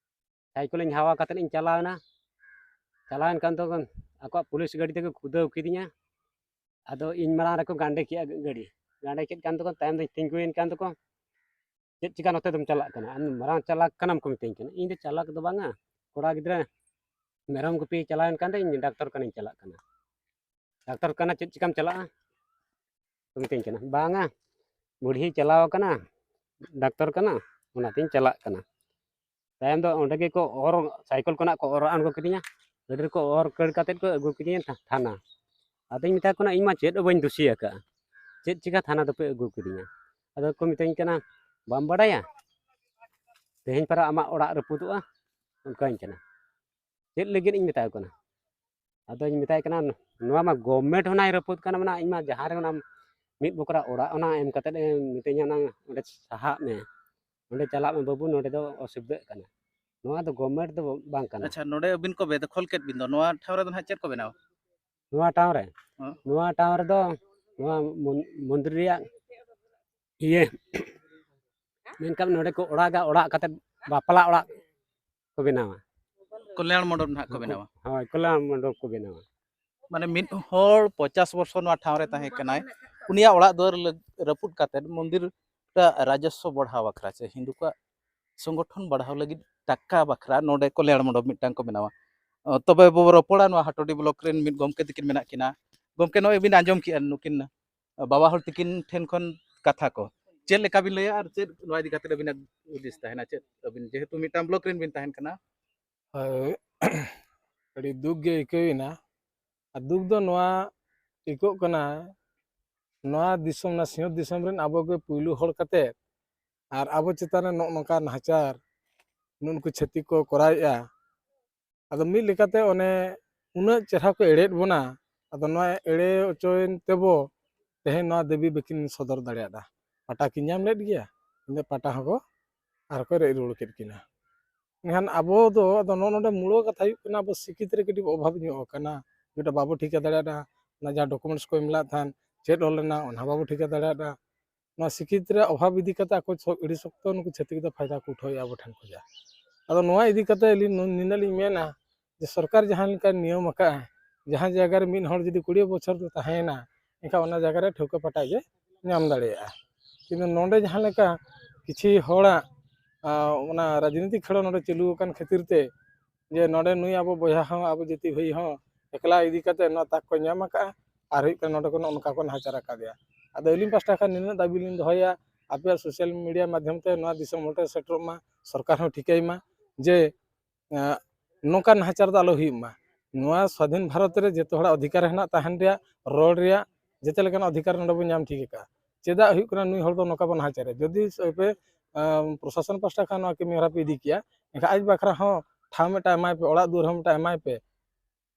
ᱥᱟᱭᱠᱮᱞᱤᱧ ᱦᱟᱣᱟ ᱠᱟᱛᱮᱫ ᱤᱧ ᱪᱟᱞᱟᱣᱮᱱᱟ᱾ ᱪᱟᱞᱟᱣᱮᱱ ᱠᱷᱟᱱ ᱫᱚ ᱟᱠᱚᱣᱟᱜ ᱯᱩᱞᱤᱥ ᱜᱟᱹᱰᱤ ᱛᱮᱠᱚ ᱠᱷᱩᱫᱟᱹᱣ ᱠᱤᱫᱤᱧᱟ᱾ ᱟᱫᱚ ᱤᱧ ᱢᱟᱲᱟᱝ ᱨᱮᱠᱚ ᱜᱟᱸᱰᱮ ᱠᱮᱜᱼᱟ ᱜᱟᱹᱰᱤ᱾ ᱜᱟᱸᱰᱮ ᱠᱮᱫ ᱠᱷᱟᱱ ᱫᱚᱠᱚ, ᱛᱟᱭᱚᱢ ᱫᱚᱧ ᱛᱤᱸᱜᱩᱭᱮᱱ ᱠᱷᱟᱱ ᱫᱚᱠᱚ, "ᱪᱮᱫ ᱪᱤᱠᱟ ᱱᱚᱛᱮ ᱫᱚᱢ ᱪᱟᱞᱟᱜ ᱠᱟᱱᱟ? ᱟᱢ ᱢᱟᱨᱟᱝ ᱪᱟᱞᱟᱠ ᱠᱟᱱᱟᱢ?" ᱠᱚ ᱢᱤᱛᱟᱹᱧ ᱠᱟᱱᱟ᱾ ᱤᱧ ᱫᱚ ᱪᱟᱞᱟᱠ ᱫᱚ ᱵᱟᱝᱟ, ᱠᱚᱲᱟ ᱜᱤᱫᱽᱨᱟᱹ ᱢᱮᱨᱚᱢ ᱜᱩᱯᱤ ᱪᱟᱞᱟᱣᱮᱱ ᱠᱷᱟᱱ ᱫᱚ ᱤᱧ ᱰᱟᱠᱛᱚᱨ ᱠᱷᱟᱱᱟᱧ ᱪᱟᱞᱟᱜ ᱠᱟᱱᱟ᱾ ᱰᱟᱠᱛᱚᱨ ᱠᱷᱟᱱᱟ ᱪᱮᱫ ᱪᱤᱠᱟᱢ ᱪᱟᱞᱟᱜᱼᱟ? ᱠᱚ ᱢᱤᱛᱟᱹᱧ ᱠᱟᱱᱟ, "ᱵᱟᱝᱟ, ᱵᱩᱲᱦᱤ ᱪᱟᱞᱟᱣ ᱟᱠᱟᱱᱟ, ᱰᱟᱠᱛᱚᱨ ᱠᱟᱱᱟ, ᱚᱱᱟᱛᱤᱧ ᱪᱟᱞᱟᱜ ᱠᱟᱱᱟ᱾" ᱛᱟᱭᱚᱢ ᱫᱚ ᱚᱸᱰᱮ ᱜᱮᱠᱚ ᱚᱨ, ᱥᱟᱭᱠᱮᱞ ᱠᱷᱚᱱᱟᱜ ᱠᱚ ᱚᱨ ᱟᱬᱜᱚ ᱠᱤᱫᱤᱧᱟ, ᱜᱟᱹᱰᱤ ᱨᱮᱠᱚ ᱚᱨ ᱠᱷᱟᱹᱲ ᱠᱟᱛᱮᱫ ᱠᱚ ᱟᱹᱜᱩ ᱠᱤᱫᱤᱧᱟ ᱛᱷᱟ-, ᱛᱷᱟᱱᱟ᱾ ᱟᱫᱚᱧ ᱢᱮᱛᱟ ᱠᱚ ᱠᱟᱱᱟ, "ᱤᱧ ᱢᱟ ᱪᱮᱫ ᱦᱚᱸ ᱵᱟᱹᱧ ᱫᱩᱥᱤ ᱟᱠᱟᱫᱼᱟ, ᱪᱮᱫ ᱪᱤᱠᱟ ᱛᱷᱟᱱᱟ ᱫᱚᱯᱮ ᱟᱹᱜᱩ ᱠᱤᱫᱤᱧᱟ?" ᱟᱫᱚ ᱠᱚ ᱢᱤᱛᱟᱹᱧ ᱠᱟᱱᱟ, "ᱵᱟᱢ ᱵᱟᱰᱟᱭᱟ? ᱛᱮᱦᱮᱧ ᱯᱟᱨᱟ ᱟᱢᱟᱜ ᱚᱲᱟᱜ ᱨᱟᱹᱯᱩᱫᱚᱜᱼᱟ," ᱚᱱᱠᱟᱧ ᱠᱟᱱᱟ᱾ ᱪᱮᱫ ᱞᱟᱹᱜᱤᱫ ᱤᱧ ᱢᱮᱛᱟ ᱠᱚ ᱠᱟᱱᱟ? ᱟᱫᱚᱧ ᱢᱮᱛᱟᱭ ᱠᱟᱱᱟ, "ᱱᱚᱣᱟ ᱢᱟ ᱜᱚᱵᱷᱢᱮᱱᱴ ᱦᱚᱸ ᱱᱟᱭ ᱨᱟᱹᱯᱩᱫ ᱠᱟᱱᱟ, ᱢᱟᱱᱮ ᱤᱧ ᱢᱟ ᱡᱟᱦᱟᱸ ᱨᱮ ᱚᱱᱟ ᱢᱤᱫ ᱵᱚᱠᱷᱨᱟ ᱚᱲᱟᱜ ᱚᱱᱟ ᱮᱢ ᱠᱟᱛᱮᱫ ᱮ ᱢᱤᱛᱟᱹᱧᱟ, ᱚᱱᱟ ᱚᱸᱰᱮ ᱥᱟᱦᱟᱜ ᱢᱮ, ᱚᱸᱰᱮ ᱪᱟᱞᱟᱜ ᱢᱮ ᱵᱟᱹᱵᱩ, ᱱᱚᱸᱰᱮ ᱫᱚ ᱚᱥᱩᱵᱤᱫᱷᱟᱜ ᱠᱟᱱᱟ᱾" ᱱᱚᱣᱟ ᱫᱚ ᱜᱚᱵᱷᱢᱮᱱᱴ ᱫᱚ ᱵᱟᱝ ᱠᱟᱱᱟ᱾ ᱟᱪᱪᱷᱟ, ᱱᱚᱰᱮ ᱟᱹᱵᱤᱱ ᱠᱚ ᱵᱮᱫᱚᱠᱷᱚᱞ ᱠᱮᱫ ᱵᱤᱱ ᱫᱚ, ᱱᱚᱣᱟ ᱴᱷᱟᱶ ᱨᱮᱫᱚ ᱱᱟᱦᱟᱜ ᱪᱮᱫ ᱠᱚ ᱵᱮᱱᱟᱣᱟ? ᱱᱚᱣᱟ ᱴᱷᱟᱶ ᱨᱮ, ᱦᱮᱸ᱾ ᱱᱚᱣᱟ ᱴᱷᱟᱶ ᱨᱮᱫᱚ ᱱᱚᱣᱟ ᱢᱚᱱ-, ᱢᱚᱱᱫᱤᱨ ᱨᱮᱭᱟᱜ ᱤᱭᱟᱹ ᱢᱮᱱᱠᱷᱟᱱ ᱱᱚᱰᱮ ᱠᱚ ᱚᱲᱟᱜᱟ, ᱚᱲᱟᱜ ᱠᱟᱛᱮ ᱵᱟᱯᱞᱟ ᱚᱲᱟᱜ ᱠᱚ ᱵᱮᱱᱟᱣᱟ᱾ ᱠᱚᱞᱭᱟᱬ ᱢᱚᱱᱰᱚᱯ ᱱᱟᱦᱟᱜ ᱠᱚ ᱵᱮᱱᱟᱣᱟ᱾ ᱦᱳᱭ, ᱠᱚᱞᱭᱟᱬ ᱢᱚᱱᱰᱚᱯ ᱠᱚ ᱵᱮᱱᱟᱣᱟ᱾ ᱢᱟᱱᱮ ᱢᱤᱫ ᱦᱚᱲ ᱯᱚᱧᱪᱟᱥ ᱵᱚᱨᱥᱚ ᱱᱚᱣᱟ ᱴᱷᱟᱶ ᱨᱮ ᱛᱟᱦᱮᱸ ᱠᱟᱱᱟᱭ, ᱩᱱᱤᱭᱟᱜ ᱚᱲᱟᱜ ᱫᱩᱣᱟᱹᱨ ᱞᱟᱹᱜ-, ᱨᱟᱹᱯᱩᱫ ᱠᱟᱛᱮᱫ ᱢᱚᱱᱫᱤᱨ ᱨᱮᱭᱟᱜ ᱨᱟᱡᱚᱥᱥᱚ ᱵᱟᱲᱦᱟᱣ ᱵᱟᱠᱷᱨᱟ ᱥᱮ ᱦᱤᱱᱫᱩ ᱠᱚᱣᱟᱜ ᱥᱚᱝᱜᱚᱴᱷᱚᱱ ᱵᱟᱲᱦᱟᱣ ᱞᱟᱹᱜᱤᱫ ᱴᱟᱠᱟ ᱵᱟᱠᱷᱨᱟ ᱱᱚᱰᱮ ᱠᱚᱞᱭᱟᱬ ᱢᱚᱱᱰᱚᱯ ᱢᱤᱫᱴᱟᱝ ᱠᱚ ᱵᱮᱱᱟᱣᱟ᱾ ᱚ, ᱛᱚᱵᱮ ᱵᱚ ᱨᱚᱯᱚᱲᱟ ᱱᱚᱣᱟ ᱦᱟᱴᱳᱰᱤ ᱵᱞᱚᱠ ᱨᱮᱱ ᱢᱤᱫ ᱜᱚᱢᱠᱮ ᱛᱟᱹᱠᱤᱱ ᱢᱮᱱᱟᱜ ᱠᱤᱱᱟ᱾ ᱜᱚᱢᱠᱮ, ᱱᱚᱜᱼᱚᱭ ᱵᱤᱱ ᱟᱸᱡᱚᱢ ᱠᱮᱜᱼᱟ ᱱᱩᱠᱤᱱ ᱵᱟᱵᱟ ᱦᱚᱲ ᱛᱟᱹᱠᱤᱱ ᱴᱷᱮᱱ ᱠᱷᱚᱱ ᱠᱟᱛᱷᱟ ᱠᱚ᱾ ᱪᱮᱫ ᱞᱮᱠᱟ ᱵᱤᱱ ᱞᱟᱹᱭᱟ ᱟᱨ ᱪᱮᱫ ᱱᱚᱣᱟ ᱤᱫᱤ ᱠᱟᱛᱮᱫ ᱟᱹᱵᱤᱱᱟᱜ ᱦᱩᱫᱤᱥ ᱛᱟᱦᱮᱱᱟ? ᱪᱮᱫ ᱟᱹᱵᱤᱱ ᱡᱮᱦᱮᱛᱩ ᱢᱤᱫᱴᱟᱝ ᱵᱞᱚᱠ ᱨᱮᱱ ᱵᱤᱱ ᱛᱟᱦᱮᱱ ᱠᱟᱱᱟ? ᱦᱳᱭ, ᱟᱹᱰᱤ ᱫᱩᱠ ᱜᱮ ᱟᱹᱭᱠᱟᱹᱣ ᱮᱱᱟ᱾ ᱟᱨ ᱫᱩᱠ ᱫᱚ ᱱᱚᱣᱟ ᱟᱹᱭᱠᱟᱹᱜ ᱠᱟᱱᱟ, ᱱᱚᱣᱟ ᱫᱤᱥᱚᱢ, ᱱᱚᱣᱟ ᱥᱤᱧᱚᱛ ᱫᱤᱥᱚᱢ ᱨᱮᱱ ᱟᱵᱚ ᱜᱮ ᱯᱩᱭᱞᱩ ᱦᱚᱲ ᱠᱟᱛᱮ ᱟᱨ ᱟᱵᱚ ᱪᱮᱛᱟᱱ ᱨᱮ ᱱᱚᱜᱼᱚ ᱱᱚᱝᱠᱟ ᱱᱟᱦᱟᱪᱟᱨ ᱱᱩᱱᱠᱩ ᱪᱷᱟᱹᱛᱤᱠ ᱠᱚ ᱠᱚᱨᱟᱣᱮᱫᱼᱟ᱾ ᱟᱫᱚ ᱢᱤᱫ ᱞᱮᱠᱟᱛᱮ ᱚᱱᱮ ᱩᱱᱟᱹᱜ ᱪᱮᱦᱨᱟ ᱠᱚ ᱮᱲᱮᱭᱮᱫ ᱵᱚᱱᱟ, ᱟᱫᱚ ᱱᱚᱣᱟ ᱮᱲᱮ ᱦᱚᱪᱚᱭᱮᱱ ᱛᱮᱵᱚ ᱛᱮᱦᱮᱧ ᱱᱚᱣᱟ ᱫᱟᱹᱵᱤ ᱵᱟᱹᱠᱤᱱ ᱥᱚᱫᱚᱨ ᱫᱟᱲᱮᱭᱟᱫᱟ᱾ ᱯᱟᱴᱟ ᱠᱤᱱ ᱧᱟᱢ ᱞᱮᱫ ᱜᱮᱭᱟ, ᱤᱱᱟᱹ ᱯᱟᱴᱟ ᱦᱚᱸᱠᱚ ᱟᱨ ᱠᱚ ᱨᱮᱡ ᱨᱩᱣᱟᱹᱲ ᱠᱮᱫ ᱠᱤᱱᱟ᱾ ᱮᱱᱠᱷᱟᱱ ᱟᱵᱚ ᱫᱚ ᱟᱫᱚ ᱱᱚᱜᱼᱚ ᱱᱚᱰᱮ ᱢᱩᱲ ᱠᱟᱛᱷᱟ ᱦᱩᱭᱩᱜ ᱠᱟᱱᱟ, ᱟᱵᱚ ᱥᱤᱠᱠᱷᱤᱛ ᱨᱮ ᱠᱟᱹᱴᱤᱡ ᱚᱵᱷᱟᱵᱽ ᱧᱚᱜ ᱟᱠᱟᱱᱟ, ᱡᱮᱴᱟ ᱵᱟᱵᱚ ᱴᱷᱤᱠᱟᱹ ᱫᱟᱲᱮᱭᱟᱫᱟ᱾ ᱚᱱᱟ ᱡᱟᱦᱟᱸ ᱰᱚᱠᱩᱢᱮᱱᱴᱥ ᱠᱚ ᱮᱢ ᱞᱮᱫ ᱛᱟᱦᱮᱸᱫ, ᱪᱮᱫ ᱚᱞ ᱞᱮᱱᱟ, ᱚᱱᱟ ᱵᱟᱵᱚ ᱴᱷᱤᱠᱟᱹ ᱫᱟᱲᱮᱭᱟᱫᱟ᱾ ᱱᱚᱣᱟ ᱥᱤᱠᱠᱷᱤᱛ ᱨᱮ ᱚᱵᱷᱟᱵᱽ ᱤᱫᱤ ᱠᱟᱛᱮ ᱟᱠᱚ ᱥᱚ-, ᱟᱹᱰᱤ ᱥᱚᱠᱛᱚ ᱱᱩᱠᱩ ᱪᱷᱟᱹᱛᱤᱠ ᱫᱚ ᱯᱷᱟᱭᱫᱟ ᱠᱚ ᱩᱴᱷᱟᱹᱣᱮᱫᱼᱟ ᱟᱵᱚ ᱴᱷᱮᱱ ᱠᱷᱚᱱᱟᱜ᱾ ᱟᱫᱚ ᱱᱚᱣᱟ ᱤᱫᱤ ᱠᱟᱛᱮ ᱟᱹᱞᱤᱧ ᱱᱩ-, ᱱᱤᱱᱟᱹᱜ ᱞᱤᱧ ᱢᱮᱱᱟ ᱡᱮ ᱥᱚᱨᱠᱟᱨ ᱡᱟᱦᱟᱸ ᱞᱮᱠᱟᱭ ᱱᱤᱭᱚᱢ ᱟᱠᱟᱫᱼᱟ, ᱡᱟᱦᱟᱸ ᱡᱟᱭᱜᱟ ᱨᱮ ᱢᱤᱫ ᱦᱚᱲ ᱡᱩᱫᱤ ᱠᱩᱲᱤ ᱵᱚᱪᱷᱚᱨ ᱫᱚ ᱛᱟᱦᱮᱸᱭᱮᱱᱟ, ᱮᱱᱠᱷᱟᱱ ᱚᱱᱟ ᱡᱟᱭᱜᱟ ᱨᱮ ᱴᱷᱟᱹᱣᱠᱟᱹ ᱯᱟᱴᱟ ᱜᱮ ᱧᱟᱢ ᱫᱟᱲᱮᱭᱟᱜᱼᱟ᱾ ᱠᱤᱱᱛᱩ ᱱᱚᱰᱮ ᱡᱟᱦᱟᱸ ᱞᱮᱠᱟ ᱠᱤᱪᱷᱤ ᱦᱚᱲᱟᱜ, ᱟ, ᱚᱱᱟ ᱨᱟᱡᱽᱱᱤᱛᱤ ᱠᱷᱮᱞᱳᱰ ᱱᱚᱰᱮ ᱪᱟᱹᱞᱩ ᱟᱠᱟᱱ ᱠᱷᱟᱹᱛᱤᱨ ᱛᱮ ᱡᱮ ᱱᱚᱰᱮ ᱱᱩᱭ ᱟᱵᱚ ᱵᱚᱭᱦᱟ ᱦᱚᱸ, ᱟᱵᱚ ᱡᱟᱹᱛᱤ ᱵᱷᱟᱹᱭ ᱦᱚᱸ ᱮᱠᱞᱟ ᱤᱫᱤ ᱠᱟᱛᱮ ᱱᱚᱣᱟ ᱛᱟᱠ ᱠᱚ ᱧᱟᱢ ᱟᱠᱟᱫᱼᱟ᱾ ᱟᱨ ᱦᱩᱭᱩᱜ ᱠᱟᱱᱟ ᱱᱚᱰᱮ ᱠᱷᱚᱱ ᱱᱚᱜᱼᱚ ᱱᱚᱝᱠᱟ ᱠᱚ ᱱᱟᱦᱟᱪᱟᱨ ᱟᱠᱟᱫᱮᱭᱟ᱾ ᱟᱫᱚ ᱟᱹᱞᱤᱧ ᱯᱟᱥᱴᱟ ᱠᱷᱚᱱ ᱱᱤᱱᱟᱹᱜ ᱫᱟᱹᱵᱤ ᱞᱤᱧ ᱫᱚᱦᱚᱭᱟ, ᱟᱯᱮᱭᱟᱜ ᱥᱳᱥᱟᱞ ᱢᱤᱰᱤᱭᱟ ᱢᱟᱫᱽᱫᱷᱚᱢ ᱛᱮ ᱱᱚᱣᱟ ᱫᱤᱥᱚᱢ ᱦᱚᱲ ᱴᱷᱮᱱ ᱥᱮᱴᱮᱨᱚᱜ ᱢᱟ, ᱥᱚᱨᱠᱟᱨ ᱦᱚᱸ ᱴᱷᱤᱠᱟᱹᱭ ᱢᱟ ᱡᱮ, ᱮᱸ, ᱱᱚᱝᱠᱟᱱ ᱱᱟᱦᱟᱪᱟᱨ ᱫᱚ ᱟᱞᱚ ᱦᱩᱭᱩᱜ ᱢᱟ᱾ ᱱᱚᱣᱟ ᱥᱣᱟᱫᱷᱤᱱ ᱵᱷᱟᱨᱚᱛ ᱨᱮ ᱡᱚᱛᱚ ᱦᱚᱲᱟᱜ ᱚᱫᱷᱤᱠᱟᱨ ᱦᱮᱱᱟᱜ, ᱛᱟᱦᱮᱱ ᱨᱮᱭᱟᱜ, ᱨᱚᱲ ᱨᱮᱭᱟᱜ, ᱡᱚᱛᱚ ᱞᱮᱠᱟᱱ ᱚᱫᱷᱤᱠᱟᱨ ᱱᱚᱰᱮ ᱵᱚᱱ ᱧᱟᱢ ᱴᱷᱤᱠ ᱟᱠᱟᱫᱼᱟ᱾ ᱪᱮᱫᱟᱜ ᱦᱩᱭᱩᱜ ᱠᱟᱱᱟ ᱱᱩᱭ ᱦᱚᱲ ᱫᱚ ᱱᱚᱝᱠᱟ ᱵᱚᱱ ᱱᱟᱦᱟᱪᱟᱨᱮ? ᱡᱩᱫᱤ ᱟᱯᱮ, ᱮᱸ, ᱯᱨᱚᱥᱟᱥᱚᱱ ᱯᱟᱥᱴᱟ ᱠᱷᱚᱱ ᱱᱚᱣᱟ ᱠᱟᱹᱢᱤ ᱦᱚᱨᱟ ᱯᱮ ᱤᱫᱤ ᱠᱮᱭᱟ, ᱮᱱᱠᱷᱟᱱ ᱟᱡ ᱵᱟᱠᱷᱨᱟ ᱦᱚᱸ ᱴᱷᱟᱶ ᱢᱤᱫᱴᱟᱝ ᱮᱢᱟᱭ ᱯᱮ, ᱚᱲᱟᱜ ᱫᱩᱣᱟᱹᱨ ᱦᱚᱸ ᱢᱤᱫᱴᱟᱝ ᱮᱢᱟᱭ ᱯᱮ,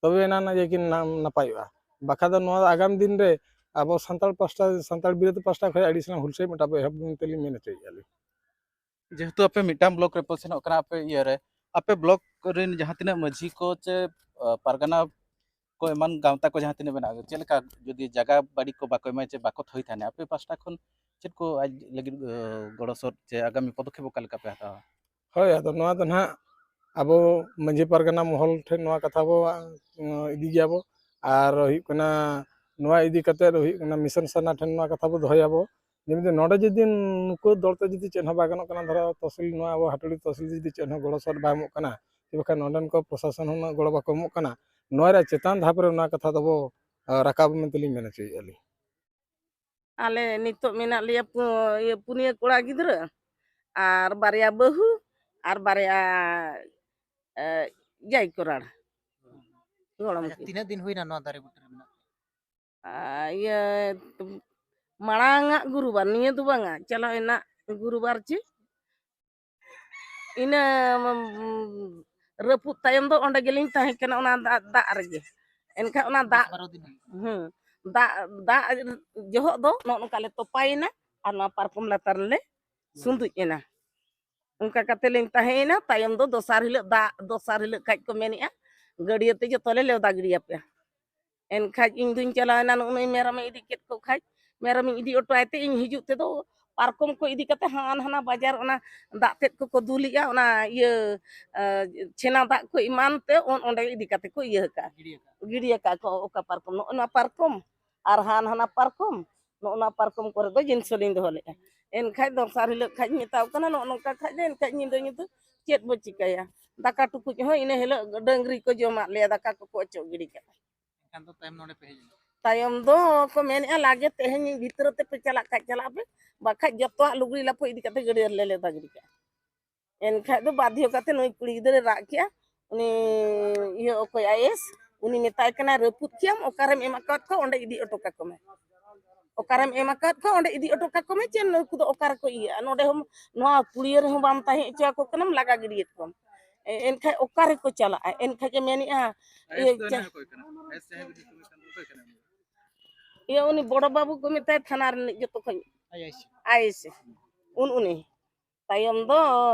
ᱛᱚᱵᱮ ᱮᱱᱟ ᱱᱟ ᱡᱮ ᱠᱤᱱ ᱱᱟ-, ᱱᱟᱯᱟᱭᱚᱜᱼᱟ᱾ ᱵᱟᱠᱷᱟᱡ ᱫᱚ ᱱᱚᱣᱟ ᱟᱜᱟᱢ ᱫᱤᱱ ᱨᱮ ᱟᱵᱚ ᱥᱟᱱᱛᱟᱲ ᱯᱟᱥᱴᱟ, ᱥᱟᱱᱛᱟᱲ ᱵᱤᱨᱳᱫᱷ ᱯᱟᱥᱴᱟ ᱠᱷᱚᱱ ᱟᱹᱰᱤ ᱥᱟᱱᱟᱢ ᱦᱩᱞᱥᱟᱹᱭ ᱢᱤᱫᱴᱟᱝ ᱵᱚ ᱮᱦᱚᱵ ᱢᱮᱱᱛᱮ ᱞᱤᱧ ᱢᱮᱱ ᱦᱚᱪᱚᱭᱮᱫᱼᱟ ᱞᱤᱧ᱾ ᱡᱮᱦᱮᱛᱩ ᱟᱯᱮ ᱢᱤᱫᱴᱟᱝ ᱵᱞᱚᱠ ᱨᱮᱯᱮ ᱥᱮᱱᱚᱜ ᱠᱟᱱᱟ, ᱟᱯᱮ ᱤᱭᱟᱹ ᱨᱮ, ᱟᱯᱮ ᱵᱞᱚᱠ ᱨᱮᱱ ᱡᱟᱦᱟᱸ ᱛᱤᱱᱟᱹᱜ ᱢᱟᱹᱡᱷᱤ ᱠᱚ ᱪᱮ, ᱟ, ᱯᱟᱨᱜᱟᱱᱟ ᱠᱚ ᱮᱢᱟᱱ ᱜᱟᱶᱛᱟ ᱠᱚ ᱡᱟᱦᱟᱸ ᱛᱤᱱᱟᱹᱜ ᱢᱮᱱᱟᱜᱼᱟ, ᱪᱮᱫ ᱞᱮᱠᱟ ᱡᱩᱫᱤ ᱡᱟᱭᱜᱟ ᱵᱟᱹᱲᱤ ᱠᱚ ᱵᱟᱠᱚ ᱮᱢᱟ ᱪᱮ ᱵᱟᱠᱚ ᱛᱷᱟᱹᱭ ᱛᱟᱦᱮᱱᱟ, ᱟᱯᱮ ᱯᱟᱥᱴᱟ ᱠᱷᱚᱱ ᱪᱮᱫ ᱠᱚ ᱟᱡ ᱞᱟᱹᱜᱤᱫ, ᱮ, ᱜᱚᱲᱚ ᱥᱚᱫ ᱪᱮ ᱟᱜᱟᱢᱤ ᱯᱚᱫᱚᱠᱷᱮᱯ ᱚᱠᱟ ᱞᱮᱠᱟ ᱯᱮ ᱦᱟᱛᱟᱣᱟ? ᱦᱳᱭ, ᱟᱫᱚ ᱱᱚᱣᱟ ᱫᱚ ᱱᱟᱦᱟᱜ ᱟᱵᱚ ᱢᱟᱹᱡᱷᱤ ᱯᱟᱨᱜᱟᱱᱟ ᱢᱚᱦᱚᱞ ᱴᱷᱮᱱ ᱱᱚᱣᱟ ᱠᱟᱛᱷᱟ ᱵᱚ, ᱩᱸ, ᱤᱫᱤ ᱜᱮᱭᱟ ᱵᱚ᱾ ᱟᱨ ᱦᱩᱭᱩᱜ ᱠᱟᱱᱟ, ᱱᱚᱣᱟ ᱤᱫᱤ ᱠᱟᱛᱮ ᱦᱩᱭᱩᱜ ᱠᱟᱱᱟ, ᱢᱤᱥᱚᱱ ᱥᱟᱨᱱᱟ ᱴᱷᱮᱱ ᱱᱚᱣᱟ ᱠᱟᱛᱷᱟ ᱵᱚ ᱫᱚᱦᱚᱭᱟᱵᱚ᱾ ᱡᱮ ᱱᱚᱰᱮ ᱡᱩᱫᱤ ᱱᱩᱠᱩ ᱫᱚᱞ ᱛᱮ ᱡᱩᱫᱤ ᱪᱮᱫ ᱦᱚᱸ ᱵᱟᱭ ᱜᱟᱱᱚᱜ ᱠᱟᱱᱟ, ᱫᱷᱚᱨᱚ ᱛᱚᱦᱥᱤᱞ, ᱱᱚᱣᱟ ᱟᱵᱚ ᱦᱟᱴᱩᱲᱤ ᱛᱚᱦᱥᱤᱞ ᱡᱩᱫᱤ ᱪᱮᱫ ᱦᱚᱸ ᱜᱚᱲᱚ ᱥᱚᱫ ᱵᱟᱭ ᱮᱢᱚᱜ ᱠᱟᱱᱟ, ᱥᱮ ᱵᱟᱠᱷᱟᱱ ᱱᱚᱰᱮᱱ ᱠᱚ ᱯᱨᱚᱥᱟᱥᱚᱱ ᱦᱚᱸ ᱩᱱᱟᱹᱜ ᱜᱚᱲᱚ ᱵᱟᱠᱚ ᱮᱢᱚᱜ ᱠᱟᱱᱟ, ᱱᱚᱣᱟ ᱨᱮᱭᱟᱜ ᱪᱮᱛᱟᱱ ᱫᱷᱟᱯ ᱨᱮ ᱱᱚᱣᱟ ᱠᱟᱛᱷᱟ ᱫᱚᱵᱚ, ᱟ, ᱨᱟᱠᱟᱵ ᱢᱮᱱᱛᱮ ᱞᱤᱧ ᱢᱮᱱ ᱦᱚᱪᱚᱭᱮᱫᱼᱟ ᱞᱤᱧ᱾ ᱟᱞᱮ ᱱᱤᱛᱚᱜ ᱢᱮᱱᱟᱜ ᱞᱮᱭᱟ ᱯᱩ-, ᱤᱭᱟᱹ, ᱯᱩᱱᱭᱟᱹ ᱠᱚᱲᱟ ᱜᱤᱫᱽᱨᱟᱹ ᱟᱨ ᱵᱟᱨᱭᱟ ᱵᱟᱹᱦᱩ ᱟᱨ ᱵᱟᱨᱭᱟ, ᱮ, ᱡᱟᱭ ᱠᱚᱨᱟᱲ ᱜᱚᱲᱚᱢ ᱟᱪᱪᱷᱟ, ᱠᱤᱱ᱾ ᱛᱤᱱᱟᱹᱜ ᱫᱤᱱ ᱦᱩᱭᱱᱟ ᱱᱚᱣᱟ ᱫᱟᱨᱮ ᱵᱩᱴᱟᱹ ᱨᱮ ᱢᱮᱱᱟᱜ ᱯᱮᱭᱟ? ᱟᱨ ᱤᱭᱟᱹ, ᱢᱟᱲᱟᱝ ᱟᱜ ᱜᱩᱨᱩᱵᱟᱨ, ᱱᱤᱭᱟᱹ ᱫᱚ ᱵᱟᱝᱟ, ᱪᱟᱞᱟᱣ ᱮᱱᱟ ᱜᱩᱨᱩᱵᱟᱨ ᱪᱮ ᱤᱱᱟᱹ, ᱩᱢ, ᱨᱟᱹᱯᱩᱫ ᱛᱟᱭᱚᱢ ᱫᱚ ᱚᱸᱰᱮ ᱜᱮᱞᱤᱧ ᱛᱟᱦᱮᱸ ᱠᱟᱱᱟ, ᱚᱱᱟ ᱫᱟᱜ, ᱫᱟᱜ ᱨᱮᱜᱮ᱾ ᱮᱱᱠᱷᱟᱱ ᱚᱱᱟ ᱫᱚᱥ ᱫᱟᱜ, ᱵᱟᱨᱚ ᱫᱤᱱ ᱦᱩᱭᱱᱟ᱾ ᱦᱮᱸ, ᱫᱟᱜ, ᱫᱟᱜ ᱡᱚᱦᱚᱜ ᱫᱚ ᱱᱚᱜᱼᱚ ᱱᱚᱝᱠᱟ ᱞᱮ ᱛᱚᱯᱟᱭᱮᱱᱟ ᱟᱨ ᱱᱚᱣᱟ ᱯᱟᱨᱠᱚᱢ ᱞᱟᱛᱟᱨ ᱨᱮᱞᱮ ᱥᱩᱸᱫᱩᱡ ᱮᱱᱟ᱾ ᱚᱱᱠᱟ ᱠᱟᱛᱮ ᱞᱤᱧ ᱛᱟᱦᱮᱸᱭᱮᱱᱟ᱾ ᱛᱟᱭᱚᱢ ᱫᱚ ᱫᱚᱥᱟᱨ ᱦᱤᱞᱳᱜ ᱫᱟᱜ, ᱫᱚᱥᱟᱨ ᱦᱤᱞᱳᱜ ᱠᱷᱟᱡ ᱠᱚ ᱢᱮᱱᱮᱜᱼᱟ, "ᱜᱟᱹᱰᱭᱟᱹ ᱛᱮ ᱡᱚᱛᱚ ᱞᱮ ᱞᱮᱣᱫᱟ ᱜᱤᱰᱤᱭᱟᱯᱮᱭᱟ᱾" ᱮᱱᱠᱷᱟᱡ ᱤᱧ ᱫᱩᱧ ᱪᱟᱞᱟᱣᱮᱱᱟ, ᱱᱩᱜᱼᱩ ᱱᱩᱭ ᱢᱮᱨᱚᱢᱮ ᱤᱫᱤ ᱠᱮᱫ ᱠᱚ ᱠᱷᱟᱡ, ᱢᱮᱨᱚᱢᱤᱧ ᱤᱫᱤ ᱚᱴᱚ ᱟᱭ ᱛᱮ ᱤᱧ ᱦᱤᱡᱩᱜ ᱛᱮᱫᱚ ᱯᱟᱨᱠᱚᱢ ᱠᱚ ᱤᱫᱤ ᱠᱟᱛᱮ ᱦᱟᱱ ᱦᱟᱱᱟ ᱵᱟᱡᱟᱨ ᱚᱱᱟ ᱫᱟᱜ ᱛᱮᱫ ᱠᱚᱠᱚ ᱫᱩᱞᱮᱜᱼᱟ, ᱚᱱᱟ ᱤᱭᱟᱹ, ᱮ, ᱪᱷᱮᱱᱟ ᱫᱟᱜ ᱠᱚ ᱮᱢᱟᱱ ᱛᱮ ᱚᱱ-, ᱚᱸᱰᱮ ᱤᱫᱤ ᱠᱟᱛᱮ ᱠᱚ ᱤᱭᱟᱹ ᱠᱟᱜᱼᱟ, ᱜᱤᱰᱤ ᱟᱠᱟᱫ᱾ ᱜᱤᱰᱤ ᱟᱠᱟᱫ ᱠᱚ ᱚᱠᱟ ᱯᱟᱨᱠᱚᱢ, ᱱᱚᱜᱼᱚ ᱱᱚᱣᱟ ᱯᱟᱨᱠᱚᱢ ᱟᱨ ᱦᱟᱱ ᱦᱟᱱᱟ ᱯᱟᱨᱠᱚᱢ, ᱱᱚᱜᱼᱚ ᱱᱚᱣᱟ ᱯᱟᱨᱠᱚᱢ ᱠᱚᱨᱮ ᱫᱚ ᱡᱤᱱᱤᱥ ᱦᱚᱸᱞᱤᱧ ᱫᱚᱦᱚ ᱞᱮᱫᱼᱟ᱾ ᱮᱱᱠᱷᱟᱡ ᱫᱚᱥᱟᱨ ᱦᱤᱞᱳᱜ ᱠᱷᱟᱡ ᱢᱮᱛᱟᱣ ᱠᱟᱱᱟ, ᱱᱚᱜᱼᱚ ᱱᱚᱝᱠᱟ ᱠᱷᱟᱡ ᱫᱚ ᱮᱱᱠᱷᱟᱡ ᱧᱤᱫᱟᱹ ᱧᱩᱛᱟᱹ ᱪᱮᱫ ᱵᱚ ᱪᱤᱠᱟᱹᱭᱟ? ᱫᱟᱠᱟ ᱴᱩᱠᱩᱡ ᱦᱚᱸ ᱤᱱᱟᱹ ᱦᱤᱞᱳᱜ ᱰᱟᱹᱝᱨᱤ ᱠᱚ ᱡᱚᱢᱟᱜ ᱞᱮᱭᱟ, ᱫᱟᱠᱟ ᱠᱚᱠᱚ ᱚᱪᱚᱜ ᱜᱤᱰᱤ ᱠᱟᱜᱼᱟ᱾ ᱮᱱᱠᱷᱟᱱ ᱫᱚ ᱛᱟᱭᱚᱢ ᱱᱚᱰᱮ ᱯᱮ ᱦᱮᱡ ᱮᱱᱟ? ᱛᱟᱭᱚᱢ ᱫᱚ ᱠᱚ ᱢᱮᱱᱮᱜᱼᱟ, ᱞᱟᱜᱮ ᱛᱮᱦᱮᱧ ᱵᱷᱤᱛᱨᱤ ᱛᱮᱯᱮ ᱪᱟᱞᱟᱜ ᱠᱷᱟᱡ ᱪᱟᱞᱟᱜ ᱯᱮ, ᱵᱟᱠᱷᱟᱡ ᱡᱚᱛᱚᱣᱟᱜ ᱞᱩᱜᱽᱲᱤ ᱞᱟᱯᱚ ᱤᱫᱤ ᱠᱟᱛᱮ ᱜᱟᱹᱰᱭᱟᱹ ᱨᱮᱞᱮ ᱞᱮᱣᱫᱟ ᱜᱤᱰᱤ ᱠᱟᱜᱼᱟ᱾ ᱮᱱᱠᱷᱟᱡ ᱫᱚ ᱵᱟᱫᱷᱭᱚ ᱠᱟᱛᱮ ᱱᱩᱭ ᱠᱩᱲᱤ ᱜᱤᱫᱽᱨᱟᱹ ᱨᱟᱜ ᱠᱮᱜᱼᱟ, ᱩᱱᱤ ᱤᱭᱟᱹ ᱚᱠᱚᱭ ᱟᱭᱮᱥ, ᱩᱱᱤ ᱢᱮᱛᱟᱭ ᱠᱟᱱᱟ, "ᱨᱟᱹᱯᱩᱫ ᱠᱮᱜᱼᱟᱢ, ᱚᱠᱟᱨᱮᱢ ᱮᱢ ᱟᱠᱟᱫ ᱠᱚᱣᱟ ᱚᱸᱰᱮ ᱤᱫᱤ ᱚᱴᱚ ᱠᱟᱠᱚ ᱢᱮ, ᱚᱠᱟᱨᱮᱢ ᱮᱢ ᱟᱠᱟᱫ ᱠᱚᱣᱟ ᱚᱸᱰᱮ ᱤᱫᱤ ᱚᱴᱚ ᱠᱟᱠᱚ ᱢᱮ, ᱪᱮᱫ ᱱᱩᱠᱩ ᱫᱚ ᱚᱠᱟ ᱨᱮᱠᱚ ᱤᱭᱟᱹᱜᱼᱟ, ᱱᱚᱰᱮ ᱦᱚᱸ ᱱᱚᱣᱟ ᱯᱩᱲᱤᱭᱟᱹ ᱨᱮᱦᱚᱸ ᱵᱟᱢ ᱛᱟᱦᱮᱸ ᱦᱚᱪᱚ ᱟᱠᱚ ᱠᱟᱱᱟᱢ, ᱞᱟᱜᱟ ᱜᱤᱰᱤᱭᱮᱫ ᱠᱚᱣᱟᱢ, ᱮ-, ᱮᱱᱠᱷᱟᱡ ᱚᱠᱟ ᱨᱮᱠᱚ ᱪᱟᱞᱟᱜᱼᱟ?" ᱮᱱᱠᱷᱟᱡ ᱮ ᱢᱮᱱᱮᱜᱼᱟ, ᱤᱭᱟᱹ, ᱟᱭᱮᱥ ᱫᱚ ᱪᱟ- ᱚᱠᱚᱭ ᱠᱟᱱᱟ? ᱟᱭᱮᱥ ᱡᱟᱦᱟᱸᱭ ᱵᱤᱱ ᱧᱩᱛᱩᱢᱮ ᱠᱟᱱ ᱫᱚ ᱚᱠᱚᱭ ᱠᱟᱱᱟᱭ ᱩᱱᱤ ᱫᱚ? ᱤᱭᱟᱹ, ᱩᱱᱤ ᱵᱚᱲᱚ ᱵᱟᱹᱵᱩ ᱠᱚ ᱢᱮᱛᱟᱭ, ᱛᱷᱟᱱᱟ ᱨᱤᱱᱤᱡ ᱡᱚᱛᱚ ᱠᱷᱚᱱ ᱟᱭ ᱟᱭ ᱥᱤ᱾ ᱟᱭᱮᱥ, ᱩᱱ ᱩᱱᱤ᱾ ᱛᱟᱭᱚᱢ ᱫᱚ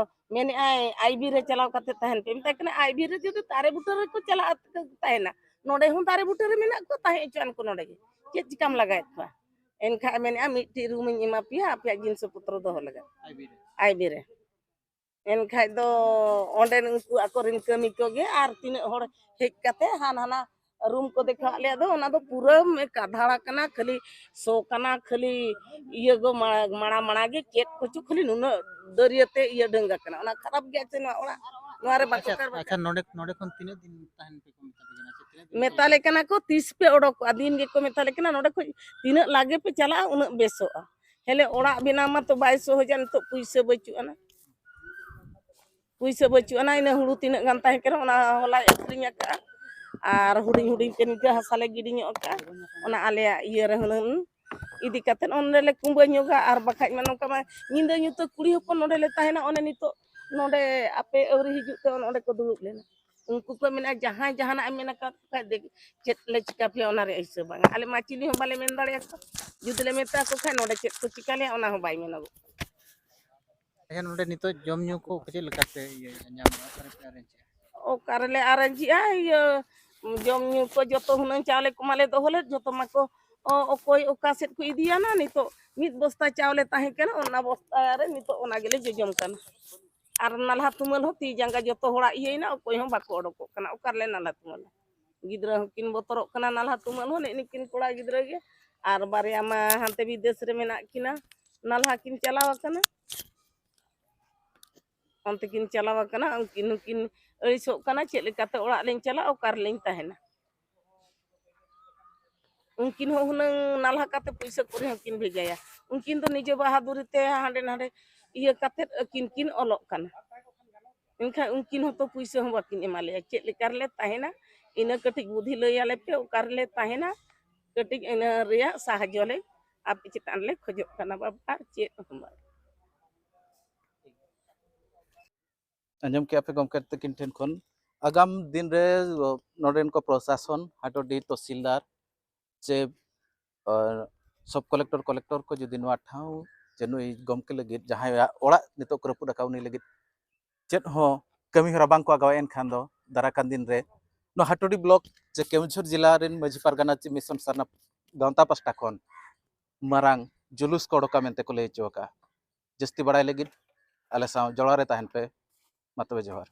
ᱢᱮᱱᱮᱜᱼᱟᱭ, "ᱟᱭᱵᱤ ᱨᱮ ᱪᱟᱞᱟᱣ ᱠᱟᱛᱮ ᱛᱟᱦᱮᱱ ᱯᱮ", ᱢᱮᱛᱟᱭ ᱠᱟᱱᱟ, "ᱟᱭᱵᱤ ᱨᱮ ᱡᱩᱫᱤ ᱫᱟᱨᱮ ᱵᱩᱴᱟᱹ ᱨᱮᱠᱚ ᱪᱟᱞᱟᱜᱼᱟ, ᱛᱟᱦᱮᱱᱟ, ᱱᱚᱰᱮ ᱦᱚᱸ ᱫᱟᱨᱮ ᱵᱩᱴᱟᱹ ᱨᱮ ᱢᱮᱱᱟᱜ ᱠᱚᱣᱟ, ᱛᱟᱦᱮᱸ ᱦᱚᱪᱚᱣᱟᱱ ᱠᱚ ᱱᱚᱰᱮ ᱜᱮ, ᱪᱮᱫ ᱪᱤᱠᱟᱢ ᱞᱟᱜᱟᱭᱮᱫ ᱠᱚᱣᱟ?" ᱮᱱᱠᱷᱟᱡ ᱢᱮᱱᱮᱫᱼᱟ, "ᱢᱤᱫᱴᱤᱡ ᱨᱩᱢ ᱤᱧ ᱮᱢᱟ ᱯᱮᱭᱟ ᱟᱯᱮᱭᱟᱜ ᱡᱤᱱᱤᱥ ᱯᱚᱛᱨᱚ ᱫᱚᱦᱚ ᱞᱟᱹᱜᱤᱫ ᱟᱭᱵᱤ ᱨᱮ᱾ ᱮᱱᱠᱷᱟᱡ ᱫᱚ ᱚᱸᱰᱮᱱ ᱩᱱᱠᱩ ᱟᱠᱚᱨᱮᱱ ᱠᱟᱹᱢᱤ ᱠᱚᱜᱮ ᱟᱨ ᱛᱤᱱᱟᱹᱜ ᱦᱚᱲ ᱦᱮᱡ ᱠᱟᱛᱮ ᱦᱟᱱ ᱦᱟᱱᱟ ᱨᱩᱢ ᱠᱚ ᱫᱮᱠᱷᱟᱣᱟᱫ ᱞᱮᱭᱟ᱾ ᱟᱫᱚ ᱚᱱᱟ ᱫᱚ ᱯᱩᱨᱟᱹ ᱮᱠᱟᱫᱷᱟᱲᱟ ᱠᱟᱱᱟ, ᱠᱷᱟᱹᱞᱤ ᱥᱚ ᱠᱟᱱᱟ, ᱠᱷᱟᱹᱞᱤ ᱤᱭᱟᱹ ᱜᱚ ᱢᱟᱲᱟ, ᱢᱟᱲᱟ, ᱢᱟᱲᱟ ᱜᱮ ᱪᱮᱫ ᱠᱚᱪᱚ ᱠᱷᱟᱹᱞᱤ ᱱᱩᱱᱟᱹᱜ ᱫᱟᱹᱨᱭᱟᱹ ᱛᱮ ᱤᱭᱟᱹ ᱰᱟᱹᱝ ᱟᱠᱟᱱᱟ᱾ ᱚᱱᱟ ᱠᱷᱟᱨᱟᱯ ᱜᱮᱭᱟ ᱥᱮ ᱱᱚᱣᱟ ᱚᱲᱟᱜ, ᱱᱚᱣᱟ ᱨᱮ ᱵᱟᱠᱚ ᱟᱪᱪᱷᱟ, ᱠᱟᱨ ᱟᱪᱪᱷᱟ, ᱵᱟᱠᱷᱟᱱ᱾ ᱱᱚᱰᱮ, ᱱᱚᱰᱮ ᱠᱷᱚᱱ ᱛᱤᱱᱟᱹᱜ ᱫᱤᱱ ᱛᱟᱦᱮᱱ ᱯᱮ ᱠᱚ ᱢᱮᱛᱟ ᱯᱮ ᱠᱟᱱᱟ? ᱥᱮ ᱛᱤᱱᱟᱹᱜ ᱫᱤᱱ ᱢᱮᱛᱟ ᱯᱮ ᱞᱮ ᱠᱟᱱᱟ ᱠᱚ, ᱛᱤᱥ ᱯᱮ ᱚᱰᱚᱠᱚᱜᱼᱟ? ᱫᱤᱱ ᱜᱮᱠᱚ ᱢᱮᱛᱟ ᱞᱮ ᱠᱟᱱᱟ, ᱱᱚᱰᱮ ᱠᱷᱚᱱ ᱛᱤᱱᱟᱹᱜ ᱞᱟᱜᱮ ᱯᱮ ᱪᱟᱞᱟᱜᱼᱟ, ᱩᱱᱟᱹᱜ ᱵᱮᱥᱚᱜᱼᱟ᱾ ᱦᱮᱞᱮ ᱚᱲᱟᱜ ᱵᱮᱱᱟᱣ ᱢᱟ ᱛᱚ ᱵᱟᱭ ᱥᱚᱦᱚᱡᱟ, ᱱᱤᱛᱚᱜ ᱯᱩᱭᱥᱟᱹ ᱵᱟᱹᱪᱩᱜ ᱟᱱᱟ᱾ ᱯᱩᱭᱥᱟᱹ ᱵᱟᱹᱪᱩᱜ ᱟᱱᱟ, ᱤᱱᱟᱹ ᱦᱩᱲᱩ ᱛᱤᱱᱟᱹᱜ ᱜᱟᱱ ᱛᱟᱦᱮᱸ ᱠᱟᱱᱟ, ᱚᱱᱟ ᱦᱚᱞᱟᱭ ᱟᱹᱠᱷᱨᱤᱧ ᱟᱠᱟᱫᱼᱟ᱾ ᱟᱨ ᱦᱩᱰᱤᱧ ᱦᱩᱰᱤᱧ ᱛᱮ ᱱᱤᱝᱠᱟᱹ ᱦᱟᱥᱟ ᱞᱮ ᱜᱤᱰᱤ ᱧᱚᱜ ᱟᱠᱟᱫᱼᱟ, ᱚᱱᱟ ᱟᱞᱮᱭᱟᱜ ᱤᱭᱟᱹ ᱨᱮ ᱦᱩᱱᱟᱹᱝ ᱤᱫᱤ ᱠᱟᱛᱮᱫ ᱚᱸᱰᱮ ᱞᱮ ᱠᱩᱢᱵᱟᱹ ᱧᱚᱜᱟ᱾ ᱟᱨ ᱵᱟᱠᱷᱟᱡ ᱢᱟ ᱱᱚᱝᱠᱟ ᱢᱟ ᱧᱤᱫᱟᱹ ᱧᱩᱛᱟᱹ ᱠᱩᱲᱤ ᱦᱚᱯᱚᱱ ᱱᱚᱸᱰᱮ ᱞᱮ ᱛᱟᱦᱮᱱᱟ, ᱚᱱᱮ ᱱᱤᱛᱚᱜ ᱱᱚᱸᱰᱮ ᱟᱯᱮ ᱟᱹᱣᱨᱤ ᱦᱤᱡᱩᱜ ᱛᱮ ᱚᱸᱰᱮ ᱠᱚ ᱫᱩᱲᱩᱵ ᱞᱮᱱᱟ᱾ ᱩᱱᱠᱩ ᱠᱚ ᱢᱮᱱᱟ, "ᱡᱟᱦᱟᱸᱭ ᱡᱟᱦᱟᱱᱟᱜ ᱮ ᱢᱮᱱ ᱟᱠᱟᱫ ᱠᱷᱟᱡ ᱫᱮ-, ᱪᱮᱫ ᱞᱮ ᱪᱤᱠᱟ ᱯᱮᱭᱟ, ᱚᱱᱟ ᱨᱮᱭᱟᱜ ᱦᱤᱥᱟᱹᱵ ᱵᱟᱝ?" ᱟᱞᱮ ᱢᱟ ᱪᱤᱞᱤ ᱦᱚᱸ ᱵᱟᱞᱮ ᱢᱮᱱ ᱫᱟᱲᱮᱭᱟᱠᱚᱣᱟ᱾ ᱡᱩᱫᱤ ᱞᱮ ᱢᱮᱛᱟ ᱠᱚ ᱠᱷᱟᱡ ᱱᱚᱸᱰᱮ ᱪᱮᱫ ᱠᱚ ᱪᱤᱠᱟ ᱞᱮᱭᱟ, ᱚᱱᱟ ᱦᱚᱸ ᱵᱟᱭ ᱢᱮᱱᱚᱜᱚᱜ᱾ ᱟᱪᱪᱷᱟ, ᱱᱚᱰᱮ ᱱᱤᱛᱚᱜ ᱡᱚᱢ ᱧᱩ ᱠᱚ ᱪᱮᱫ ᱞᱮᱠᱟ ᱯᱮ ᱤᱭᱟᱹᱭᱮᱫᱼᱟ, ᱧᱟᱢᱮᱫᱼᱟ? ᱚᱠᱟ ᱨᱮᱯᱮ ᱟᱨᱮᱧᱡᱮᱜᱼᱟ? ᱚᱠᱟ ᱨᱮᱞᱮ ᱟᱨᱮᱧᱡᱮᱜᱼᱟ? ᱤᱭᱟᱹ, ᱡᱚᱢ ᱧᱩ ᱠᱚ ᱡᱚᱛᱚ ᱦᱩᱱᱟᱹᱝ ᱪᱟᱣᱞᱮ ᱠᱚᱢᱟᱞᱮ ᱫᱚᱦᱚ ᱞᱮᱫ, ᱡᱚᱛᱚ ᱢᱟᱠᱚ ᱚ-, ᱚᱠᱚᱭ ᱚᱠᱟ ᱥᱮᱫ ᱠᱚ ᱤᱫᱤᱭᱟ ᱱᱟ᱾ ᱱᱤᱛᱚᱜ ᱢᱤᱫ ᱵᱚᱥᱛᱟ ᱪᱟᱣᱞᱮ ᱛᱟᱦᱮᱸ ᱠᱟᱱᱟ, ᱚᱱᱟ ᱵᱚᱥᱛᱟ ᱨᱮ ᱱᱤᱛᱚᱜ ᱚᱱᱟ ᱜᱮᱞᱮ ᱡᱚᱡᱚᱢ ᱠᱟᱱᱟ᱾ ᱟᱨ ᱱᱟᱞᱦᱟ ᱛᱩᱢᱟᱹᱞ ᱦᱚᱸ ᱛᱤ ᱡᱟᱸᱜᱟ ᱡᱚᱛᱚ ᱦᱚᱲᱟᱜ ᱤᱭᱟᱹᱭᱮᱱᱟ, ᱚᱠᱚᱭ ᱦᱚᱸ ᱵᱟᱠᱚ ᱚᱰᱚᱠᱚᱜ ᱠᱟᱱᱟ᱾ ᱚᱠᱟ ᱨᱮᱞᱮ ᱱᱟᱞᱦᱟ ᱛᱩᱢᱟᱹᱞᱟ? ᱜᱤᱫᱽᱨᱟᱹ ᱦᱚᱸᱠᱤᱱ ᱵᱚᱛᱚᱨᱚᱜ ᱠᱟᱱᱟ ᱱᱟᱞᱦᱟ ᱛᱩᱢᱟᱹᱞ ᱦᱚᱸ, ᱱᱮᱜᱼᱮ ᱱᱤᱠᱤᱱ ᱠᱚᱲᱟ ᱜᱤᱫᱽᱨᱟᱹ ᱜᱮ᱾ ᱟᱨ ᱵᱟᱨᱭᱟ ᱢᱟ ᱦᱟᱱᱛᱮ ᱵᱤᱫᱮᱥ ᱨᱮ ᱢᱮᱱᱟᱜ ᱠᱤᱱᱟ, ᱱᱟᱞᱦᱟ ᱠᱤᱱ ᱪᱟᱞᱟᱣ ᱟᱠᱟᱱᱟ᱾ ᱚᱱᱛᱮ ᱠᱤᱱ ᱪᱟᱞᱟᱣ ᱟᱠᱟᱱᱟ, ᱩᱱᱠᱤᱱ ᱦᱚᱸᱠᱤᱱ ᱟᱹᱲᱤᱥᱚᱜ ᱠᱟᱱᱟ, ᱪᱮᱫ ᱞᱮᱠᱟᱛᱮ ᱚᱲᱟᱜ ᱞᱤᱧ ᱪᱟᱞᱟᱜᱼᱟ, ᱚᱠᱟ ᱨᱮᱞᱤᱧ ᱛᱟᱦᱮᱱᱟ? ᱩᱱᱠᱤᱱ ᱦᱚᱸ ᱦᱩᱱᱟᱹᱝ ᱱᱟᱞᱦᱟ ᱠᱟᱛᱮ ᱯᱩᱭᱥᱟᱹ ᱠᱚᱨᱮ ᱦᱚᱸᱠᱤᱱ ᱵᱷᱮᱡᱟᱭᱟ᱾ ᱩᱱᱠᱤᱱ ᱫᱚ ᱱᱤᱡᱮ ᱵᱟᱦᱟᱫᱩᱨᱤ ᱛᱮ ᱦᱟᱸᱰᱮ ᱱᱟᱰᱮ ᱤᱭᱟᱹ ᱠᱟᱛᱮᱫ ᱟᱹᱠᱤᱱ ᱠᱤᱱ ᱚᱞᱚᱜ ᱠᱟᱱᱟ᱾ ᱮᱱᱠᱷᱟᱱ ᱩᱱᱠᱤᱱ ᱦᱚᱸᱛᱚ ᱯᱩᱭᱥᱟᱹ ᱦᱚᱸ ᱵᱟᱹᱠᱤᱱ ᱮᱢᱟ ᱞᱮᱭᱟ᱾ ᱪᱮᱫ ᱞᱮᱠᱟ ᱨᱮᱞᱮ ᱛᱟᱦᱮᱱᱟ, ᱤᱱᱟᱹ ᱠᱟᱹᱴᱤᱡ ᱵᱩᱫᱷᱤ ᱞᱟᱹᱭ ᱟᱞᱮ ᱯᱮ, ᱚᱠᱟ ᱨᱮᱞᱮ ᱛᱟᱦᱮᱱᱟ, ᱠᱟᱹᱴᱤᱡ ᱤᱱᱟᱹ ᱨᱮᱭᱟᱜ ᱥᱟᱦᱟᱡᱽᱡᱚ ᱞᱮ ᱟᱯᱮ ᱪᱮᱛᱟᱱ ᱨᱮᱞᱮ ᱠᱷᱚᱡᱚᱜ ᱠᱟᱱᱟ ᱵᱟᱵᱟ, ᱟᱨ ᱪᱮᱫ ᱦᱚᱸ ᱵᱟᱝ᱾ ᱟᱸᱡᱚᱢ ᱠᱮᱜᱼᱟ ᱯᱮ ᱜᱚᱢᱠᱮ ᱛᱟᱹᱠᱤᱱ ᱴᱷᱮᱱ ᱠᱷᱚᱱ᱾ ᱟᱜᱟᱢ ᱫᱤᱱ ᱨᱮ, ᱚ, ᱱᱚᱰᱮᱱ ᱠᱚ ᱯᱨᱚᱥᱟᱥᱚᱱ, ᱦᱟᱴᱳᱰᱤ ᱛᱚᱦᱥᱤᱞᱫᱟᱨ ᱪᱮ, ᱚ, ᱥᱚᱵ ᱠᱚᱞᱮᱠᱴᱚᱨ, ᱠᱚᱞᱮᱠᱴᱚᱨ ᱠᱚ ᱡᱩᱫᱤ ᱱᱚᱣᱟ ᱴᱷᱟᱶ ᱪᱮ ᱱᱩᱭ ᱜᱚᱢᱠᱮ ᱞᱟᱹᱜᱤᱫ, ᱡᱟᱦᱟᱸᱭᱟᱜ ᱚᱲᱟᱜ ᱱᱤᱛᱚᱜ ᱠᱚ ᱨᱟᱹᱯᱩᱫ ᱟᱠᱟᱫ, ᱩᱱᱤ ᱞᱟᱹᱜᱤᱫ ᱪᱮᱫ ᱦᱚᱸ ᱠᱟᱹᱢᱤ ᱦᱚᱨᱟ ᱵᱟᱝ ᱠᱚ ᱟᱜᱟᱣᱟ, ᱮᱱᱠᱷᱟᱱ ᱫᱚ ᱫᱟᱨᱟᱭ ᱠᱟᱱ ᱫᱤᱱ ᱨᱮ ᱱᱚᱣᱟ ᱦᱟᱴᱳᱰᱤ ᱵᱞᱚᱠ ᱪᱮ ᱠᱮᱣᱚᱱᱡᱷᱚᱨ ᱡᱮᱞᱟ ᱨᱮᱱ ᱢᱟᱹᱡᱷᱤ ᱯᱟᱨᱜᱟᱱᱟ ᱪᱮ ᱢᱤᱥᱚᱱ ᱥᱟᱨᱱᱟ ᱜᱟᱶᱛᱟ ᱯᱟᱥᱴᱟ ᱠᱷᱚᱱ ᱢᱟᱨᱟᱝ ᱡᱩᱞᱩᱥ ᱠᱚ ᱚᱰᱚᱠᱟ ᱢᱮᱱᱛᱮ ᱠᱚ ᱞᱟᱹᱭ ᱦᱚᱪᱚ ᱟᱠᱟᱫᱼᱟ᱾ ᱡᱟᱹᱥᱛᱤ ᱵᱟᱲᱟᱭ ᱞᱟᱹᱜᱤᱫ ᱟᱞᱮ ᱥᱟᱶ ᱡᱚᱲᱟᱣ ᱨᱮ ᱛᱟᱦᱮᱱ ᱯᱮ᱾ ᱢᱟ ᱛᱚᱵᱮ ᱡᱚᱦᱟᱨ᱾